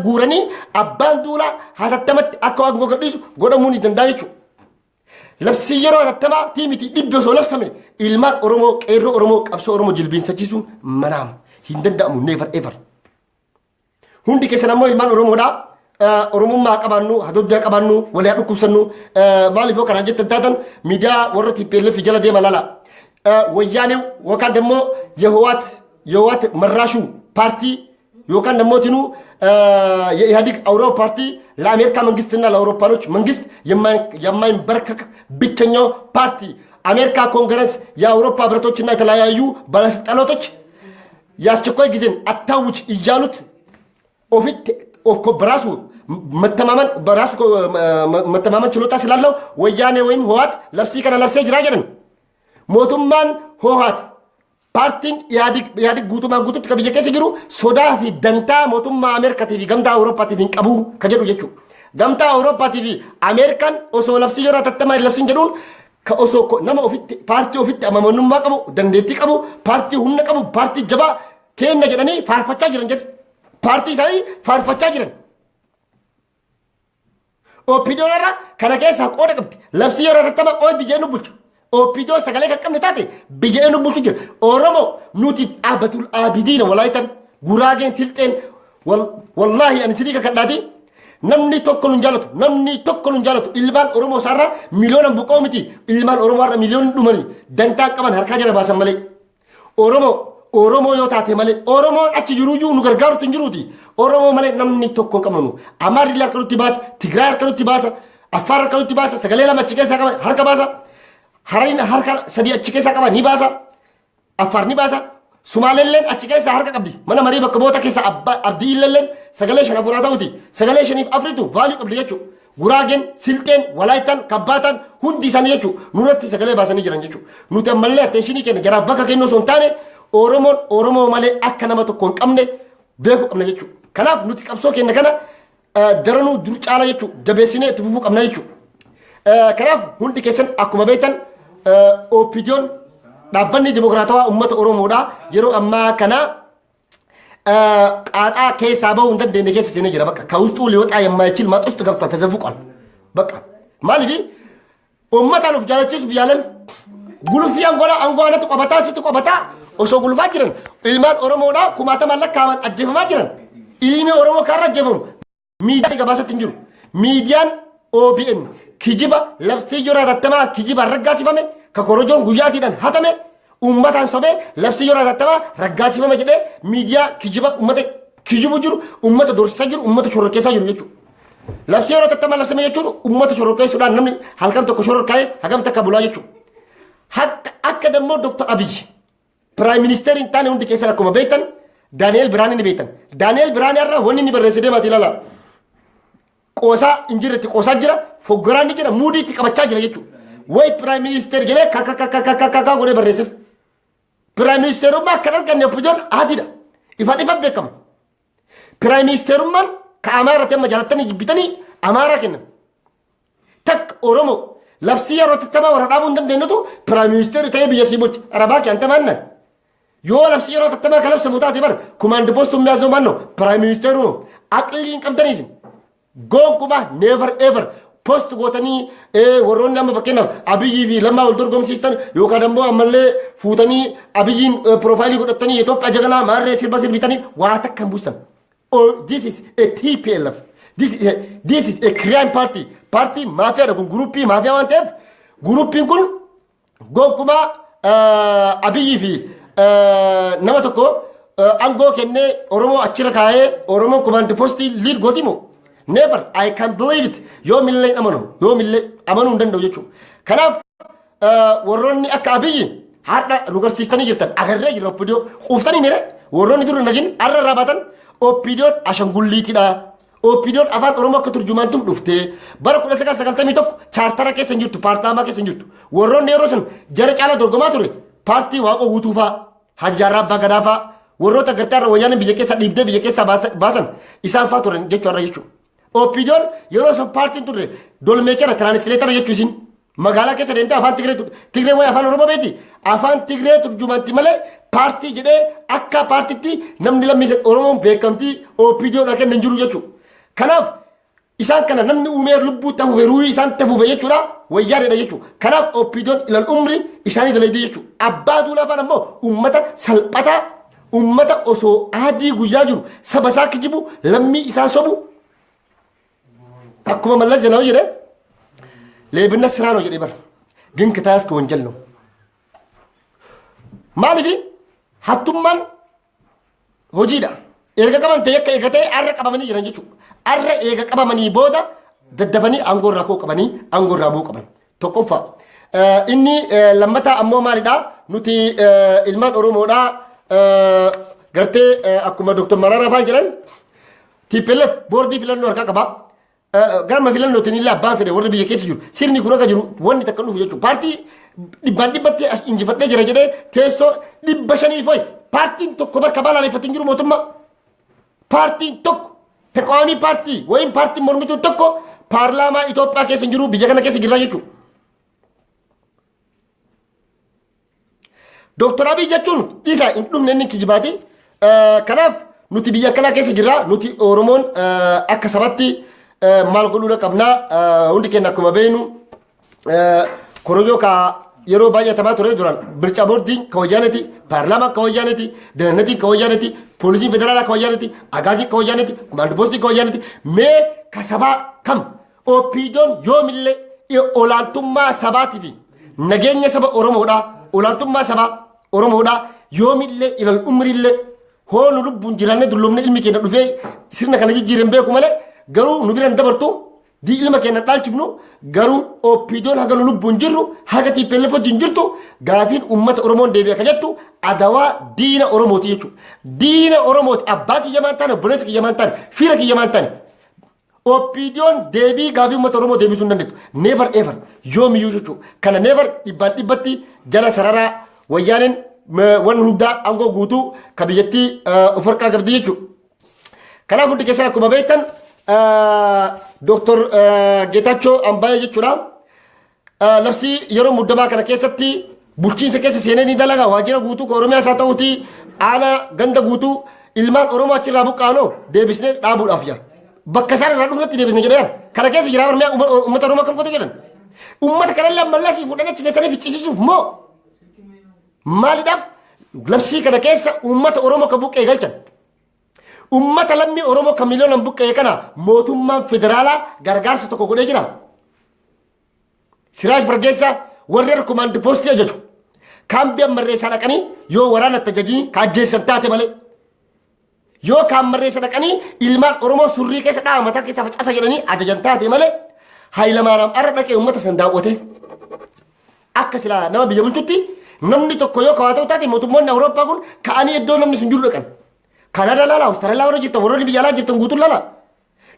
C: guuranii Abbaan Duulaa hatattamatti akka aangoo gadhiisu godhamuu ni danda'a jechuudha. Labsii yeroo hatattamaa tiimiti dhibbi osoo labsame, ilmaan Oromoo, qeerroo Oromoo, qabsoo Oromoo jilbiinsachiisuun manaama hin danda'amu, never ever. Hundi keessan ammoo ilmaan Oromoodhaa. Oromummaa qabaannu, hadoddaa qabaannu, walii haa dhukkubsannu. Maaliif yoo kanaan jettan taatan, miidiyaa warra TPLF jala deema lala. Wayyaanee yookaan immoo የህወሓት መራሹ ፓርቲ yookaan namootinuu የኢህአዴግ አውራው ፓርቲ ለአሜሪካ መንግስትና ለአውሮፓኖች መንግስት የማይንበረከክ ብቸኛው ፓርቲ፣ አሜሪካ ኮንግረስ፣ የአውሮፓ ህብረቶችና የተለያዩ ባለስልጣናቶች የአስቸኳይ ጊዜን አታውጅ እያሉት ኦፊት በራሱ መተማመን በራሱ መተማመን ችሎታ ስላለው ወያኔ ወይም ህወሓት labsii kana labsee jira jedhan. Mootummaan ህወሓት, paartiin Ihaadig guutumaan guututti ka biyya keessa jiru sodaa fi dantaa mootummaa Ameerikaatii fi gamtaa Awurooppaatiif hin qabu ka jedhu jechuudha. Gamtaa Awurooppaatii fi Ameerikaan osoo labsii yeroo hatattamaa hin labsiin jedhuun, ka osoo nama ofitti, paartii ofitti amanamummaa qabu, dandeettii qabu, paartii humna qabu, paartii jabaa kenna jedhanii faarfachaa jiran jedhu. Paartii isaanii faarfachaa jiran. OPDOn irra kana keessaa qooda qabdi. Labsii yeroo hatattamaa qooda biyya nu bulcha. OPDO sagalee kan qabne taate biyya nu bulchu jira. Oromoo nuti dhaabbatul aabidiina walaayitan, Guraageen, Silxeen, wallaahi ani sidii kakadhaati. Namni tokko nun jaalatu, namni tokko nun jaalatu. Ilmaan Oromoo isaarraa miliyoonaan buqqa'u miti. Ilmaan Oromoo irra miliyoonni dhumanii dantaa qaban harkaa jala baasan malee. Oromoo, Oromoo yoo taate malee, Oromoon achi jiruyyuu nu gargaarutti hin jiruuti. Oromoo malee namni tokko hin qabnu. Amaarri illee harka nutti baasa, Tigraay harka nutti baasa, Affaar harka nutti baasa, sagalee lama achi keessaa qaba harka baasa. Harariin harka sadii achi keessaa qaba ni baasa. Affaar ni baasa. Sumaaleelleen achi keessaa harka qabdi. Mana marii bakka bu'oota keessa Abdii Illeelleen sagalee shan afuraa ta'uti. Sagalee shaniif afritu value qabdi jechuudha. Guraageen, Silxeen, Walaayittaan, Kabbaataan hundi isaanii jechuudha. Nurratti sagalee baasanii jiran jechuudha. Nuti ammallee attention keenya jaraaf bakka kennuu osoo hin taane, Oromoon Oromoo malee akka nama tokko hin qabne beekuu qabna jechuudha. Kanaaf nuti qabsoo keenya kana daranuu dur caala jechuudha. Jabeessinee itti fufuu qabna jechuudha. Kanaaf hundi keessan akkuma beektan, OPDO'n, dhaabbanni dimokiraatawaa uummata Oromoodha. Yeroo ammaa kana qaaxaa keessaa bahuu hin dandeenye keessa seenee jira bakka. ከውስጡ ሊወጣ የማይችል ማጥ ውስጥ ገብቷል፣ ተዘፍቋል። በቃ maaliif uummataan of jaalachiisuuf yaalan gulufii angola aangoo anatu qabataa, situ qabataa osoo gulufaa jiran, ilmaan Oromoodhaa kumaatamaan lakkaaman ajjeefamaa jiran. Ilmi Oromoo kaarra ajjeefamu miidiyaa gabaasatti hin jiru. Miidiyaan OBN kijiba labsii yeroo hatattamaa kijibaan raggaasifame, ka korojoon guyyaatiidhaan hatame, uummataan sobee labsii yeroo hatattamaa raggaasifame jedhee miidiyaa kijiba uummata kijibu jiru, uummata dorsisaa jiru, uummata shororkeessaa jiru jechuudha. Labsii yeroo hatattamaa labsame jechuun uummata shororkeessuudhaan namni halkan tokko shororkaa'ee hagam takka bulaa jechuudha. Akka dammoo Dr. Abiyyi Prime Minister hin taane hundi keessan akkuma beektan, Daani'eel Biraanii ni beektan. Daani'eel Biraanii irraa wanni inni barreesse deemaati ilaala. Qoosaa hin jirretti qoosaa jira, foggaraan ni jira, muudii itti qabachaa jira jechuudha. Way Prime Minister jedhee kakakakakakaka godhee barreesseef. Prime Ministerummaa kan arganne OPDO'n adiidha. Ifaan ifaan beekama. Prime Ministerummaan ka Amaarratti amma jaalattanii jibbitanii Amaaraa kennan. Takka Oromoo labsii yeroo tattamaa warra dhaabuu hin dandeenyetu Prime Minister ta'ee biyya sii bulcha. Arabaa kee anta maanna. Yoo labsii yeroo tattamaa kan labsamu taate bara command post ኡ የሚያዘው ማን ነው? Prime ሚኒስቴሩ ነው። Aqlii hin qabdanii isin. Gonkumaa, never ever. Post gootanii warroonni amma fakkeenyaaf Abiyyii fi Lammaa wal dorgomsiistan yookaan ammoo ammallee fuutanii Abiyyiin profile godhatanii Itoophiyaa jaganaa maarree sirba sirbitanii waa takka hin buusan. Oh, this is a TPLF. This is a crime party. Party maafiyaadha kun, group maafiyaa waan ta'eef, groupiin kun gonkumaa Abiyyii fi nama tokko aangoo kennee Oromoo achirra kaa'ee Oromoo command post lead gooti moo? Never, I can believe it. Yoomillee hin amanu, yoomillee amanuu hin danda'u jechuudha. Kanaaf warroonni akka Abiyyi har'a nu garsiistanii jirtan, agarree jirra. OPDO quuftanii mire, warroonni dur hin dhagin har'a irraa baatan. OPDO'n ashangulliitidha. OPDO'n afaan Oromoo akka turjumaantuuf dhuftee bara 1991 chaartara keessa hin jirtu, paarlaamaa keessa hin jirtu. Warroonni yeroo sun jara caala dorgomaa ture paartii Waaqoo Guutuu fa'aa, Haji Jaarraa Abbaa Gadaa fa'aa, warroota gartee har'a wayyaaneen biyya keessa dhiibdee biyya keessa baasan isaan fa'aa turan jechuudha jechuudha. OPDO'n yeroo sun paartiin turre dolmeechara, translator jechuu isin. Magaalaa keessa deemtee afaan Tigree, Tigree wayi afaan Oromoo beeti, afaan Tigree turjumanti malee paartii jedhee akka paartitti namni lammii Oromoon beekamtii OPDOdha kenna hin jiru jechuudha. Kanaaf isaan kana namni uumee lubbuu tafufe, ruuhii isaan tafufe jechuudha, wayyaaneedha jechuudha. Kanaaf OPDO'n ilal umri isaanii dalagdee jechuudha. Abbaa Duulaa faan ammoo uummata salphataa, uummata osoo adii guyyaa jiru saba isaa kijibu, lammii isaa sobu, akkuma Mallas Zeenaawi jedhe, ሌብነት ስራ ነው jedhee bara ግን ከተያዝክ ወንጀል ነው። Maaliif hattummaan hojiidha. Erga qabamte yakka eegatee arra qabamanii jiran jechuudha. Arra eega qabamanii booda daddafanii aangoo irraa koo qabanii aangoo irraa bu'uu qaban. Tokkoffaa. Inni lammataa ammoo maalidha? Nuti ilmaan Oromoodhaa gartee akkuma Dr. Mararaa fa'aa jedhan, TPLF boordii filannoo harkaa qaba. Gama filannootiin illee abbaan fedhe warri biyya keessa jiru sirni kun akka jiru wanni takka dhufu jechuudha. Paartii dhibbaan dhibbatti as injifadhee jira jedhee teessoo 500 foyi paartiin tokko bakka balaaleffatu hin jiru mootummaa. Paartiin tokko, ተቃዋሚ ፓርቲ ወይም paartiin mormituu tokko paarlaamaa Itoophiyaa keessa hin jiru, biyya kana keessa jirra jechuudha. Dooktar Abiy jechuun isa hin dhufne, inni kijibaati. Kanaaf nuti biyya akkanaa keessa jirra. Nuti Oromoon akka sabatti maal godhuudha qabna? Hundi keenya akkuma beeknu korojoo ka yeroo baay'atamaa ture duraan mircaa boordiin ka wayyaaneti, paarlaamaan ka wayyaaneti, dahnatiin ka wayyaaneti, poolisiin federaalaa ka wayyaaneti, agaaziin ka wayyaaneti, kumaand poostiin ka wayyaaneti. Mee ka sabaa kam? OPDOn yoomillee olaantummaa sabaatii fi nageenya saba Oromoodhaa, olaantummaa sabaa Oromoodhaa yoomillee ilal umriillee hoo nu lubbuun jiraannee dulloomne ilmi keenya dhufee sirna kana jijjiiran beeku malee garuu nu biraan dabartu di ilma keenya dhaalchifnu. Garuu OPDOn haga nu lubbuun jirru, haga TPLF wajjin jirtu, gaafiin uummata Oromoon deebi'a ka jettu adawaa diina Oromooti jechuudha. Diina Oromooti, abbaa kiyya maan taane, obboleessa kiyya maan taane, fira kiyya maan taane. OPDOn deebii gaafii uummata Oromoo deebisuu hin dandeettu. Never ever, yoomiyyuu jechuudha. Kana never dhibbaan dhibbatti jala sararaa, wayyaaneen waan hundaa aangoo guutuu ka biyyattii of harkaa qabdi jechuudha. Kanaaf hundi keessan akkuma beektan Dooktor Geetaachoo Ambaayee jechuudha. Labsii yeroo muddamaa kana keessatti bulchiinsa keessa seenee ni dalaga. Waajjira guutuu ka Oromiyaa isaa ta'uuti aanaa ganda guutuu ilmaan Oromoo achirraa buqqaanoo deebisnee dhaabuudhaaf jira. Bakka isaan irraa dhufnetti deebisne jedhee kana keessa jira. Oromiyaa uummata Oromoo akkam godhu jedhan. Uummata kanallee ammallee asii fuudhanii achi keessanii ficcisiisuuf moo maaliidhaaf labsii kana keessa uummata Oromoo ka buqqee galchan? Uummata lammii Oromoo kan miliyoonaan buqqee kana mootummaan federaalaa gargaarsa tokko godhee jira. Siraaj Fargeessaa warri komaandi poostii ajaju kaambii ammarreessaa dhaqanii yoo waraana itti ajajanii ka ajjeessan taate malee, yoo kaammarreessa dhaqanii ilmaan Oromoo surrii keessa dha'a, mataa keessa facasa jedhanii ajajan taate malee, Hayilamaaraam arra dhaqee uummata san daawwate akka silaa nama biyya bulchutti namni tokko yoo kawaa ta'u taate, mootummoonni Awurooppaa kun ka'anii iddoo namni sun jiru dhaqan. Kanada laala, Awustiraaliyaa warra jirtan, warroonni biyya alaa jirtan guutuun laala.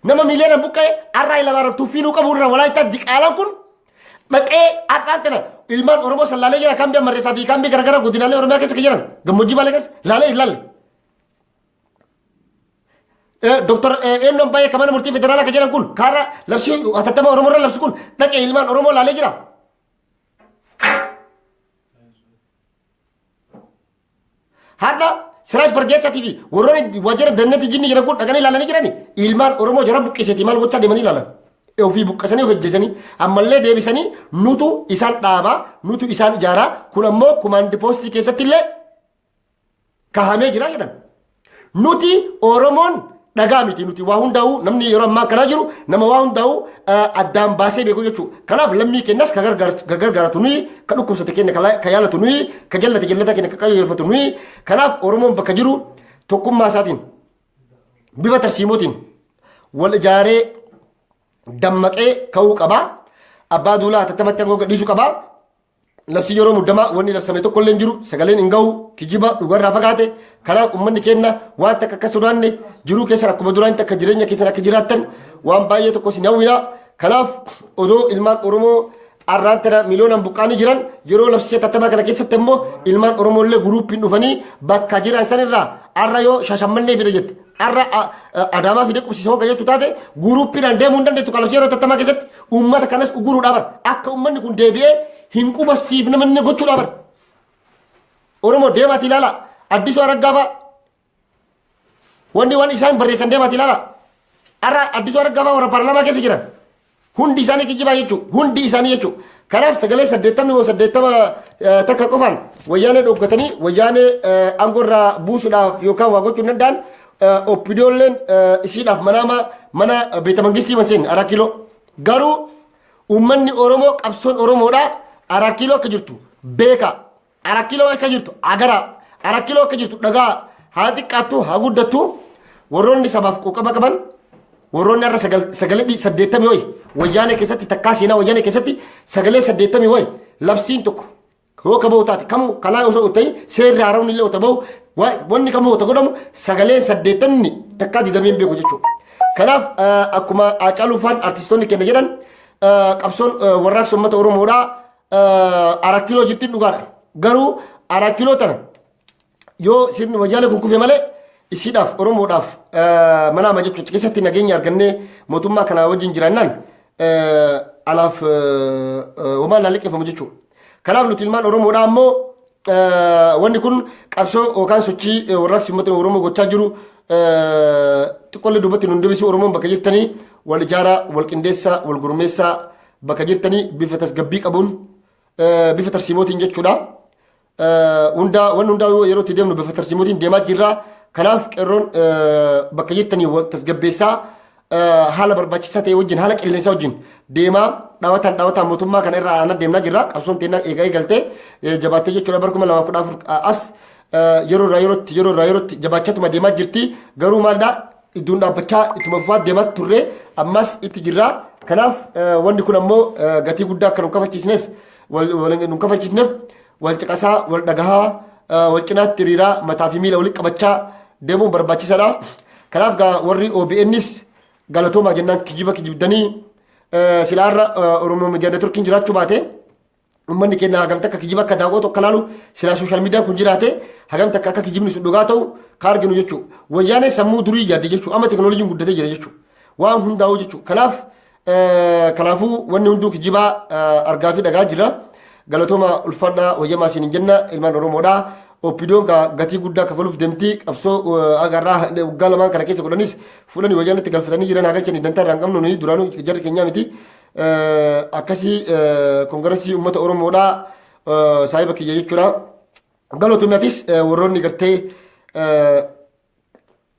C: Nama miiliyoona buqqa'e har'a Hayilamaaraam tuffii nuu qabu irra Walaayittaa diqaalaan kun dhaqee har'aan tana ilmaan Oromoo san laalee jira. Kaambii ammarreessaa fi kaambii garaagaraa godinaalee Oromiyaa keessa kan jiran gammoojjii Baalee keessa laalee hin laalle. Doktor Eennoon baay'ee kan mana murtii federaalaa kan jedhan kun kaara labsii hatattama Oromoo irra labsu kun dhaqee ilmaan Oromoo laalee jira. Har'a Siraaj Fargeessaatii fi warroonni waajjira dannati jinni jiran kun dhaqanii ilaalanii jirani. Ilmaan Oromoo jara buqqiseeti maal gochaa deemanii ilaalan? Ofii buqqisanii of ajjeesanii ammallee deebisanii nutu isaan dhaabaa, nutu isaan ijaaraa, kun ammoo kumaandi poostii keessatti illee kahamee jira jedhan. Nuti Oromoon dhagaa miti, nuti waa hundaa'u namni yeroo ammaa kanaa jiru nama waa hundaa'u addaan baasee beeku jechuudha. Kanaaf lammii kennas ka gargaaratu nuyi, ka dhukkubsate kenna ka yaalatu nuyi, ka jallate jallata kenna ka qajeelfatu nuyi. Kanaaf Oromoon bakka jiru tokkummaa isaatiin bifa tarsiimootiin wal ijaaree dammaqee ka'uu qaba. Abbaa Duulaa hatattamatti aangoo gadhiisuu qaba. Labsii yeroo muddamaa wanni labsame tokko illee hin jiru, sagaleen hin gahu, kijiba dhugarraa fagaate. Kanaaf uummanni keenya waan takka akka sodaanne, jiruu keessan akkuma duraanitti akka jireenya keessan akka jiraattan waan baay'ee tokko isin hawwina. Kanaaf odoo ilmaan Oromoo arraan tana miliyoonaan buqqaanii jiran, yeroo labsicha tattamaa kana keessatti immoo ilmaan Oromoo illee guruuppiin dhufanii bakka jiran sanirraa arra yoo Shashammannee fide jette, arra Adaamaa fide qubsiisa hooga jettu taate, guruuppiidhaan deemuu hin dandeettu. Kan labsii yeroo tattamaa keessatti uummata kanas uguruudhaa bara akka uummanni kun deebi'ee hin qubasiifne manni gochuudhaa bara. Oromoo deemaati ilaala. Addisuu Araggaa fa'a. Wanni waan isaan barreessan deemaati ilaala. Arra Addisuu Araggaa fa'a warra paarlaamaa keessa jiran. Hundi isaanii kijibaa jechuudha. Hundi isaanii jechuudha. Kanaaf sagalee 80 moo 80 takka qofaan wayyaanee dhoggatanii wayyaanee aangoo irraa buusuudhaaf yookaan waa gochuu hin danda'an. OPDOlleen isiidhaaf manaama mana beeta mangistii manseen Araa Kiiloo. Garuu uummanni Oromoo, qabsoon Oromoodhaa Araa Kiiloo akka jirtu beeka. Araa Kiiloo akka jirtu agaraa. Araa Kiiloo akka jirtu dhagaa. Haa xiqqaattu haa guddattu, warroonni sabaaf quuqama qaban, warroonni har'a sagalee 80 wayi wayyaanee keessatti takkaa seenaa wayyaanee keessatti sagalee 80 wayi labsiin tokko yoo ka bahu taate, kamuu kanaa osoo ta'in seerri haaraan illee otoo bahu, wanni kamuu otoo godhamu, sagaleen 80 takkaa didamee hin beeku jechuudha. Kanaaf akkuma Haacaaluu faan artistoonni keenya jedhan, qabsoon warraaqsa uummata Oromoodhaa Araa Kiiloo jirtiin dhugaadha. Garuu Araa Kiiloo tana yoo sirni wayyaanee kun kufe malee isiidhaaf Oromoodhaaf manaama jechuudha keessatti nageenya argannee mootummaa kanaa wajjin jiraannaan alaaf homaan naan liqeeffamu jechuudha. Kanaaf nuti ilmaan Oromoodhaa ammoo wanni kun qabsoo yookaan sochii warraaqsi uummata Oromoo gochaa jiru xiqqollee duubatti nun deebisu. Oromoon bakka jirtanii wal ijaaraa, wal qindeessaa, wal gurmeessaa, bakka jirtanii bifa tasgabbii qabuun Bifa tarsiimootiin jechuudha. Hundaa wanni hundaa yeroo itti deemnu bifa tarsiimootiin deemaa jirra. Kanaaf qeerroon bakka jirtanii tasgabbeessaa, haala barbaachisaa ta'e wajjin, haala qilleensaa wajjin deemaa, dhaawataan dhaawataan mootummaa kana irraa aanaa deemnaa jirra. Qabsoon teennaa eegaa eegaltee jabaattee jechuudha, bara 2014 as yeroo irraa yerootti, yeroo irraa yerootti jabaachatuma deemaa jirti. Garuu maalidhaa, iddoon dhaabbachaa ittuma fufaa deemaa turre, ammas itti jirra. Kanaaf wanni kun ammoo gatii guddaa akka nu kafachiisnes nu kafachiisneef wal caqasaa, wal dhagahaa, wal cinaatti hiriiraa, mataa fi miila walitti qabachaa deemuun barbaachisaadha. Kanaaf warri OBNs galatoomaa jennaan. Kijiba kijibdanii silaarra Oromoo Miidiyaa Neetworkiin jiraachuu baate, uummanni keenya hagam takka kijiba akka daawwatu, akka laalu, silaa social miidiyaan kun jiraate hagam takka akka kijibni sun dhugaa ta'u ka arginu jechuudha. Wayyaanee sammuu durii yaadde jechuudha. Amma teekinooloojiin guddatee jira jechuudha. Waan hundaa'u jechuudha. Kanaaf kanaafuu wanni hunduu kijibaa argaa fi dhagaa jira. Galatooma, ulfaadhaa, wayyamaa isin jenna ilmaan Oromoodhaa. OPDOn gatii guddaa kafaluuf deemti. Qabsoo agarraa waggaa 2n kana keessa godhanis fuudhanii wayyaanatti galfatanii jiran haa galchanii, dantaa irraa hin qabnu, nuyi duraanuu jarri keenyaa miti. Akkasii koongiresii uummata Oromoodhaa saahiba kiyya jechuudha. Galatoomaatis warroonni gartee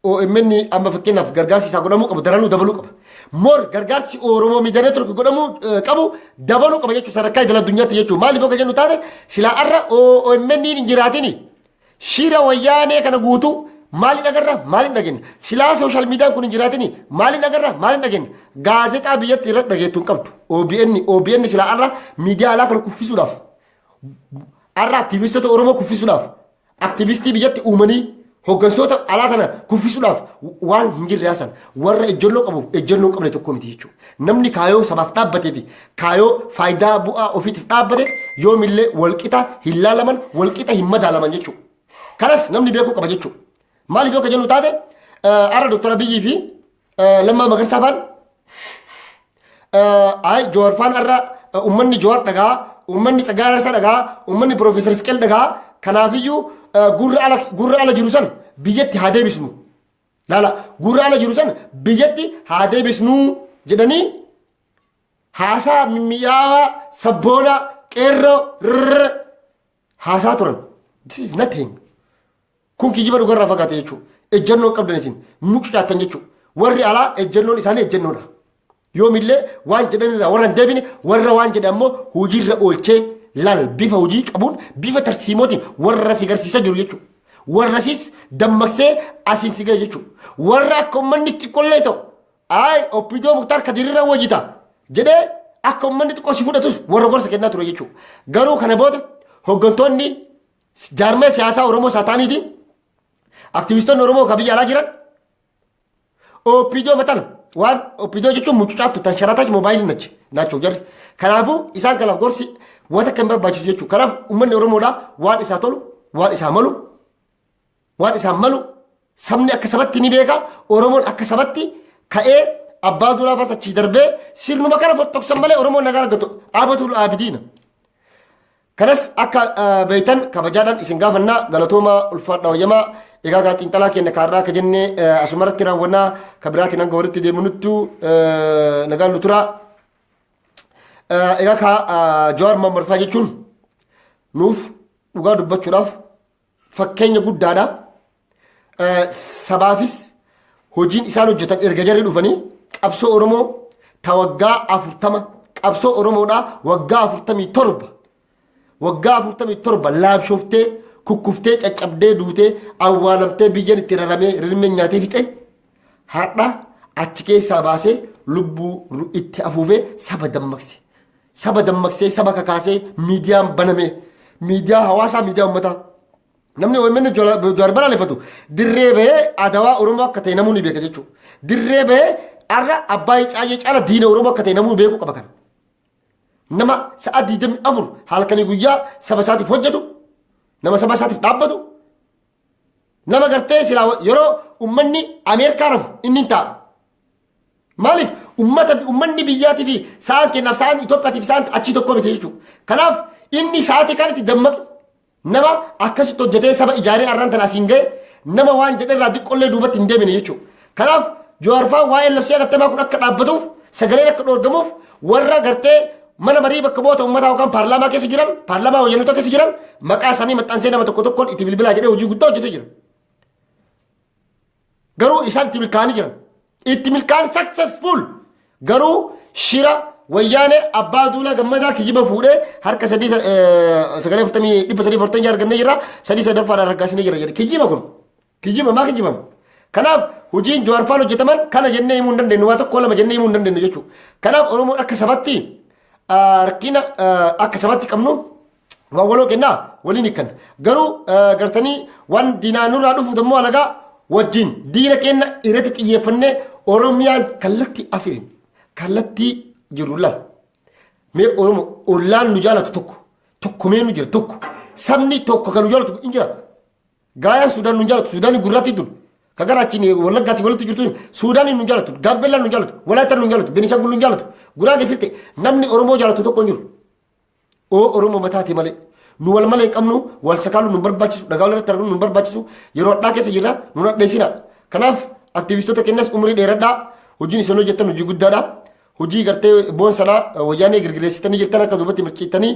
C: OMN amma fakkeenyaaf gargaarsi isaa godhamuu qabu daranuu dabaluu qaba. More gargaarsi Oromoo Miidiyaa Neetwork godhamuu qabu dabaluu qaba jechuudha sadarkaa idil addunyaatti jechuudha. Maaliif akka jennu taate, silaa har'a OMN hin jiraatini shira wayyaanee kana guutuu maaliin agarra, maaliin dhageenya? Silaa social miidiyaan kun hin jiraatini maaliin agarra, maaliin dhageenya? Gaazexaa biyyatti irratti dhageettu hin qabdu. OBN silaa har'a miidiyaa alaa kana kuffisuudhaaf, har'a aktiivistota Oromoo kuffisuudhaaf, aktiivistii biyyatti uumanii hooggantoota alaa kana kuffisuudhaaf waan hin jirre haasan. Warra ejjennoo qabuuf ejjennoo hin qabne tokko miti jechuudha. Namni kaayoo sabaaf dhaabbatee fi kaayoo faayidaa bu'aa ofiitiif dhaabbate yoomillee walqixa hin laalaman, walqixa hin madaalaman jechuudha. Kanas namni beekuu qaba jechuudha. Maaliif yoo jennu taate, har'a Dooktar Abiyyii fi Lammaa Magarsaa faan, ay Jowaar faan, har'a uummanni Jowaar dhagaa, uummanni Tsaggaa Araarsaa dhagaa, uummanni Piroofeesar Isqeel dhagaa, kanaafiyyuu gurra ala jiru san biyyatti haa deebisnu. Laala, gurra ala jiru san biyyatti haa deebisnu jedhanii haasaa mimmi'aawaa sabboona qeerroo rrrr haasaa turan. This is nothing. Kun kijiba dhugarraa fagaate jechuudha. Ejjennoo qabdan isin mucucaattan jechuudha. Warri alaa ejjennoon isaanii ejjennoodha. Yoomillee waan jedhanirraa warra hin deebine, warra waan jedhan ammoo hojiirra oolchee laal bifa hojii qabuun, bifa tarsiimootiin warra si garsiisaa jiru jechuudha. Warra sis dammaqsee asiin si gahe jechuudha. Warra akka uummanni xiqqollee ta'u, ay OPDO Muktaar Kadirirra wajjita jedhee akka uummanni xiqqoo si fudhatus warra gorsa kennaa ture jechuudha. Garuu kana booda hooggantoonni jaarmee siyaasaa Oromoo isaa ta'aniiti aktivistoonni Oromoo kan biyya alaa jiran OPDO matan waan OPDO jechuun mucucaattu tan sharataa moobaayilii nachi naachoo jarri. Kanaafuu isaan kanaaf gorsi waan akka hin barbaachisu jechuudha. Kanaaf uummanni Oromoodhaa waan isaa tolu, waan isaa malu, waan isaan malu sabni akka sabatti ni beeka. Oromoon akka sabatti ka'ee abbaa duulaa fas achii darbee sirnuma kana fottoksan malee Oromoon nagaa argatu dhaabatul aabidiina. Kanas akka beektan kabajaadhaan isin gaafannaa. Galatoomaa, ulfaadha, wayyamaa. Egaa gaa xiinxalaa keenya kaarraa akka jennee asumarratti raawwannaa, ka biraatiin hanga walitti deemnuttu nagaan nu tura. Egaa kaa Jawaar Mohammad fa'aa jechuun nuuf dhugaa dubbachuudhaaf fakkeenya guddaadha. Sabaafis hojiin isaan hojjetan erga jarri dhufanii qabsoo Oromoo ta waggaa 40, qabsoo Oromoodhaa waggaa 47, waggaa 47 laamshooftee, kukkuftee, caccabdee, duutee, awwaalamtee, biyyan itti raramee rirmeen nyaatee fixe, har'a achi keessaa baasee lubbuu itti afuufee saba dammaqse. Saba dammaqsee, saba kakaasee, miidiyaan baname, miidiyaa hawaasaa, miidiyaa uummataa. Namni OMN Jawaar balaaleffatu dirree bahee adawaa Oromoo akka ta'e namuu ni beeka jechuudha. Dirree bahee har'a abbaa Tsaayyee caala diina Oromoo akka ta'e namuu beekuu qaba kana. Nama sa'a 24 halkanii guyyaa saba isaatiif hojjetu, nama saba isaatiif dhaabbatu, nama gartee silaa yeroo uummanni Ameerikaa rafu inni hin taa'u. Maaliif ummata ummanni biyyaatii fi sa'aan kennaaf sa'aan Itoophiyaatii fi sa'aan achii tokko miti jechuudha. Kanaaf inni sa'aatii kanatti dammaqe, nama akkasitti hojjetee saba ijaaree har'aan tana asiin ga'e, nama waan jedhe irraa xiqqollee duubatti hin deemine jechuudha. Kanaaf Jawaar fa'aa waa'ee labsii hatattamaa kun akka dhaabbatuuf, sagaleen akka dhoorgamuuf warra gartee mana marii bakka bu'oota uummataa yookaan paarlaamaa keessa jiran, paarlaamaa wayyaanota keessa jiran maqaa isaanii maxxansee nama tokko tokkoon itti bilbilaa jedhee hojii guddaa hojjetee jira. Garuu isaan itti milkaa'anii jiran. Itti milkaa'an, successful. Garuu shira Wayyaanee Abbaa Duulaa Gammadaa kijiba fuudhee harka sadii sagalee afurtamii 346 argannee jira, sadii sadaffaadhaan raggaasnee jira jedhe. Kijiba kun. Kijiba maa kijibama? Kanaaf hojiin Jawaar faan hojjetaman kana jennee himuu hin dandeenyu, waa tokko lama jennee himuu hin dandeenyu jechuudha. Kanaaf Oromoon akka sabatti rakkina akka sabatti qabnu waan waloo kennaa waliin hiikkanna. Garuu gartanii waan diinaa nurraa dhufu immoo alagaa wajjin diina keenya irratti xiyyeeffannee Oromiyaan kallattii afuriin kallattii jiru lama. Mee Oromoo ollaan nu jaalatu tokko tokko mee nu jira, tokko sabni tokko kan nu jaalatu hin jira. Gaayaan Suudaan nu jaalatu, Suudaanii gurraatti tun. Ka gara achiin Wallaggaatti walitti jirtu Suudaanii nu jaalatu, Gaambeellaan nu jaalatu, Walaayittaan nu jaalatu, Beenishaangul nu jaalatu. Guraa keessatti namni Oromoo jaalatu tokko hin jiru. Oo Oromoo mataati malee. Nu wal malee hin qabnu, wal sakaaluu nu barbaachisu, dhagaa walirratti arguu nu barbaachisu. Yeroo hadhaa keessa jirra, nu hadheessina. Kanaaf aktivistoota keenyas umurii dheeradhaa. Hojiin isin hojjettan hojii guddaadha. Hojii gartee boonsadha. Wayyaanee girgireessitanii jirtan, akka duubatti mirciittanii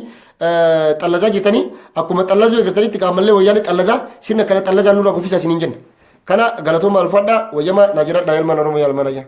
C: xallazaa jirtanii, akkuma xallazuu eegaltanitti qaamallee wayyaanee xallazaa, sirna kana xallazaa nurraa kuffisaa isiniin jenna. Kana galatooma, alfaadhaa, wayyama naa jiradhaa, ilmaan Oromoo, yaalmaan ayyaa.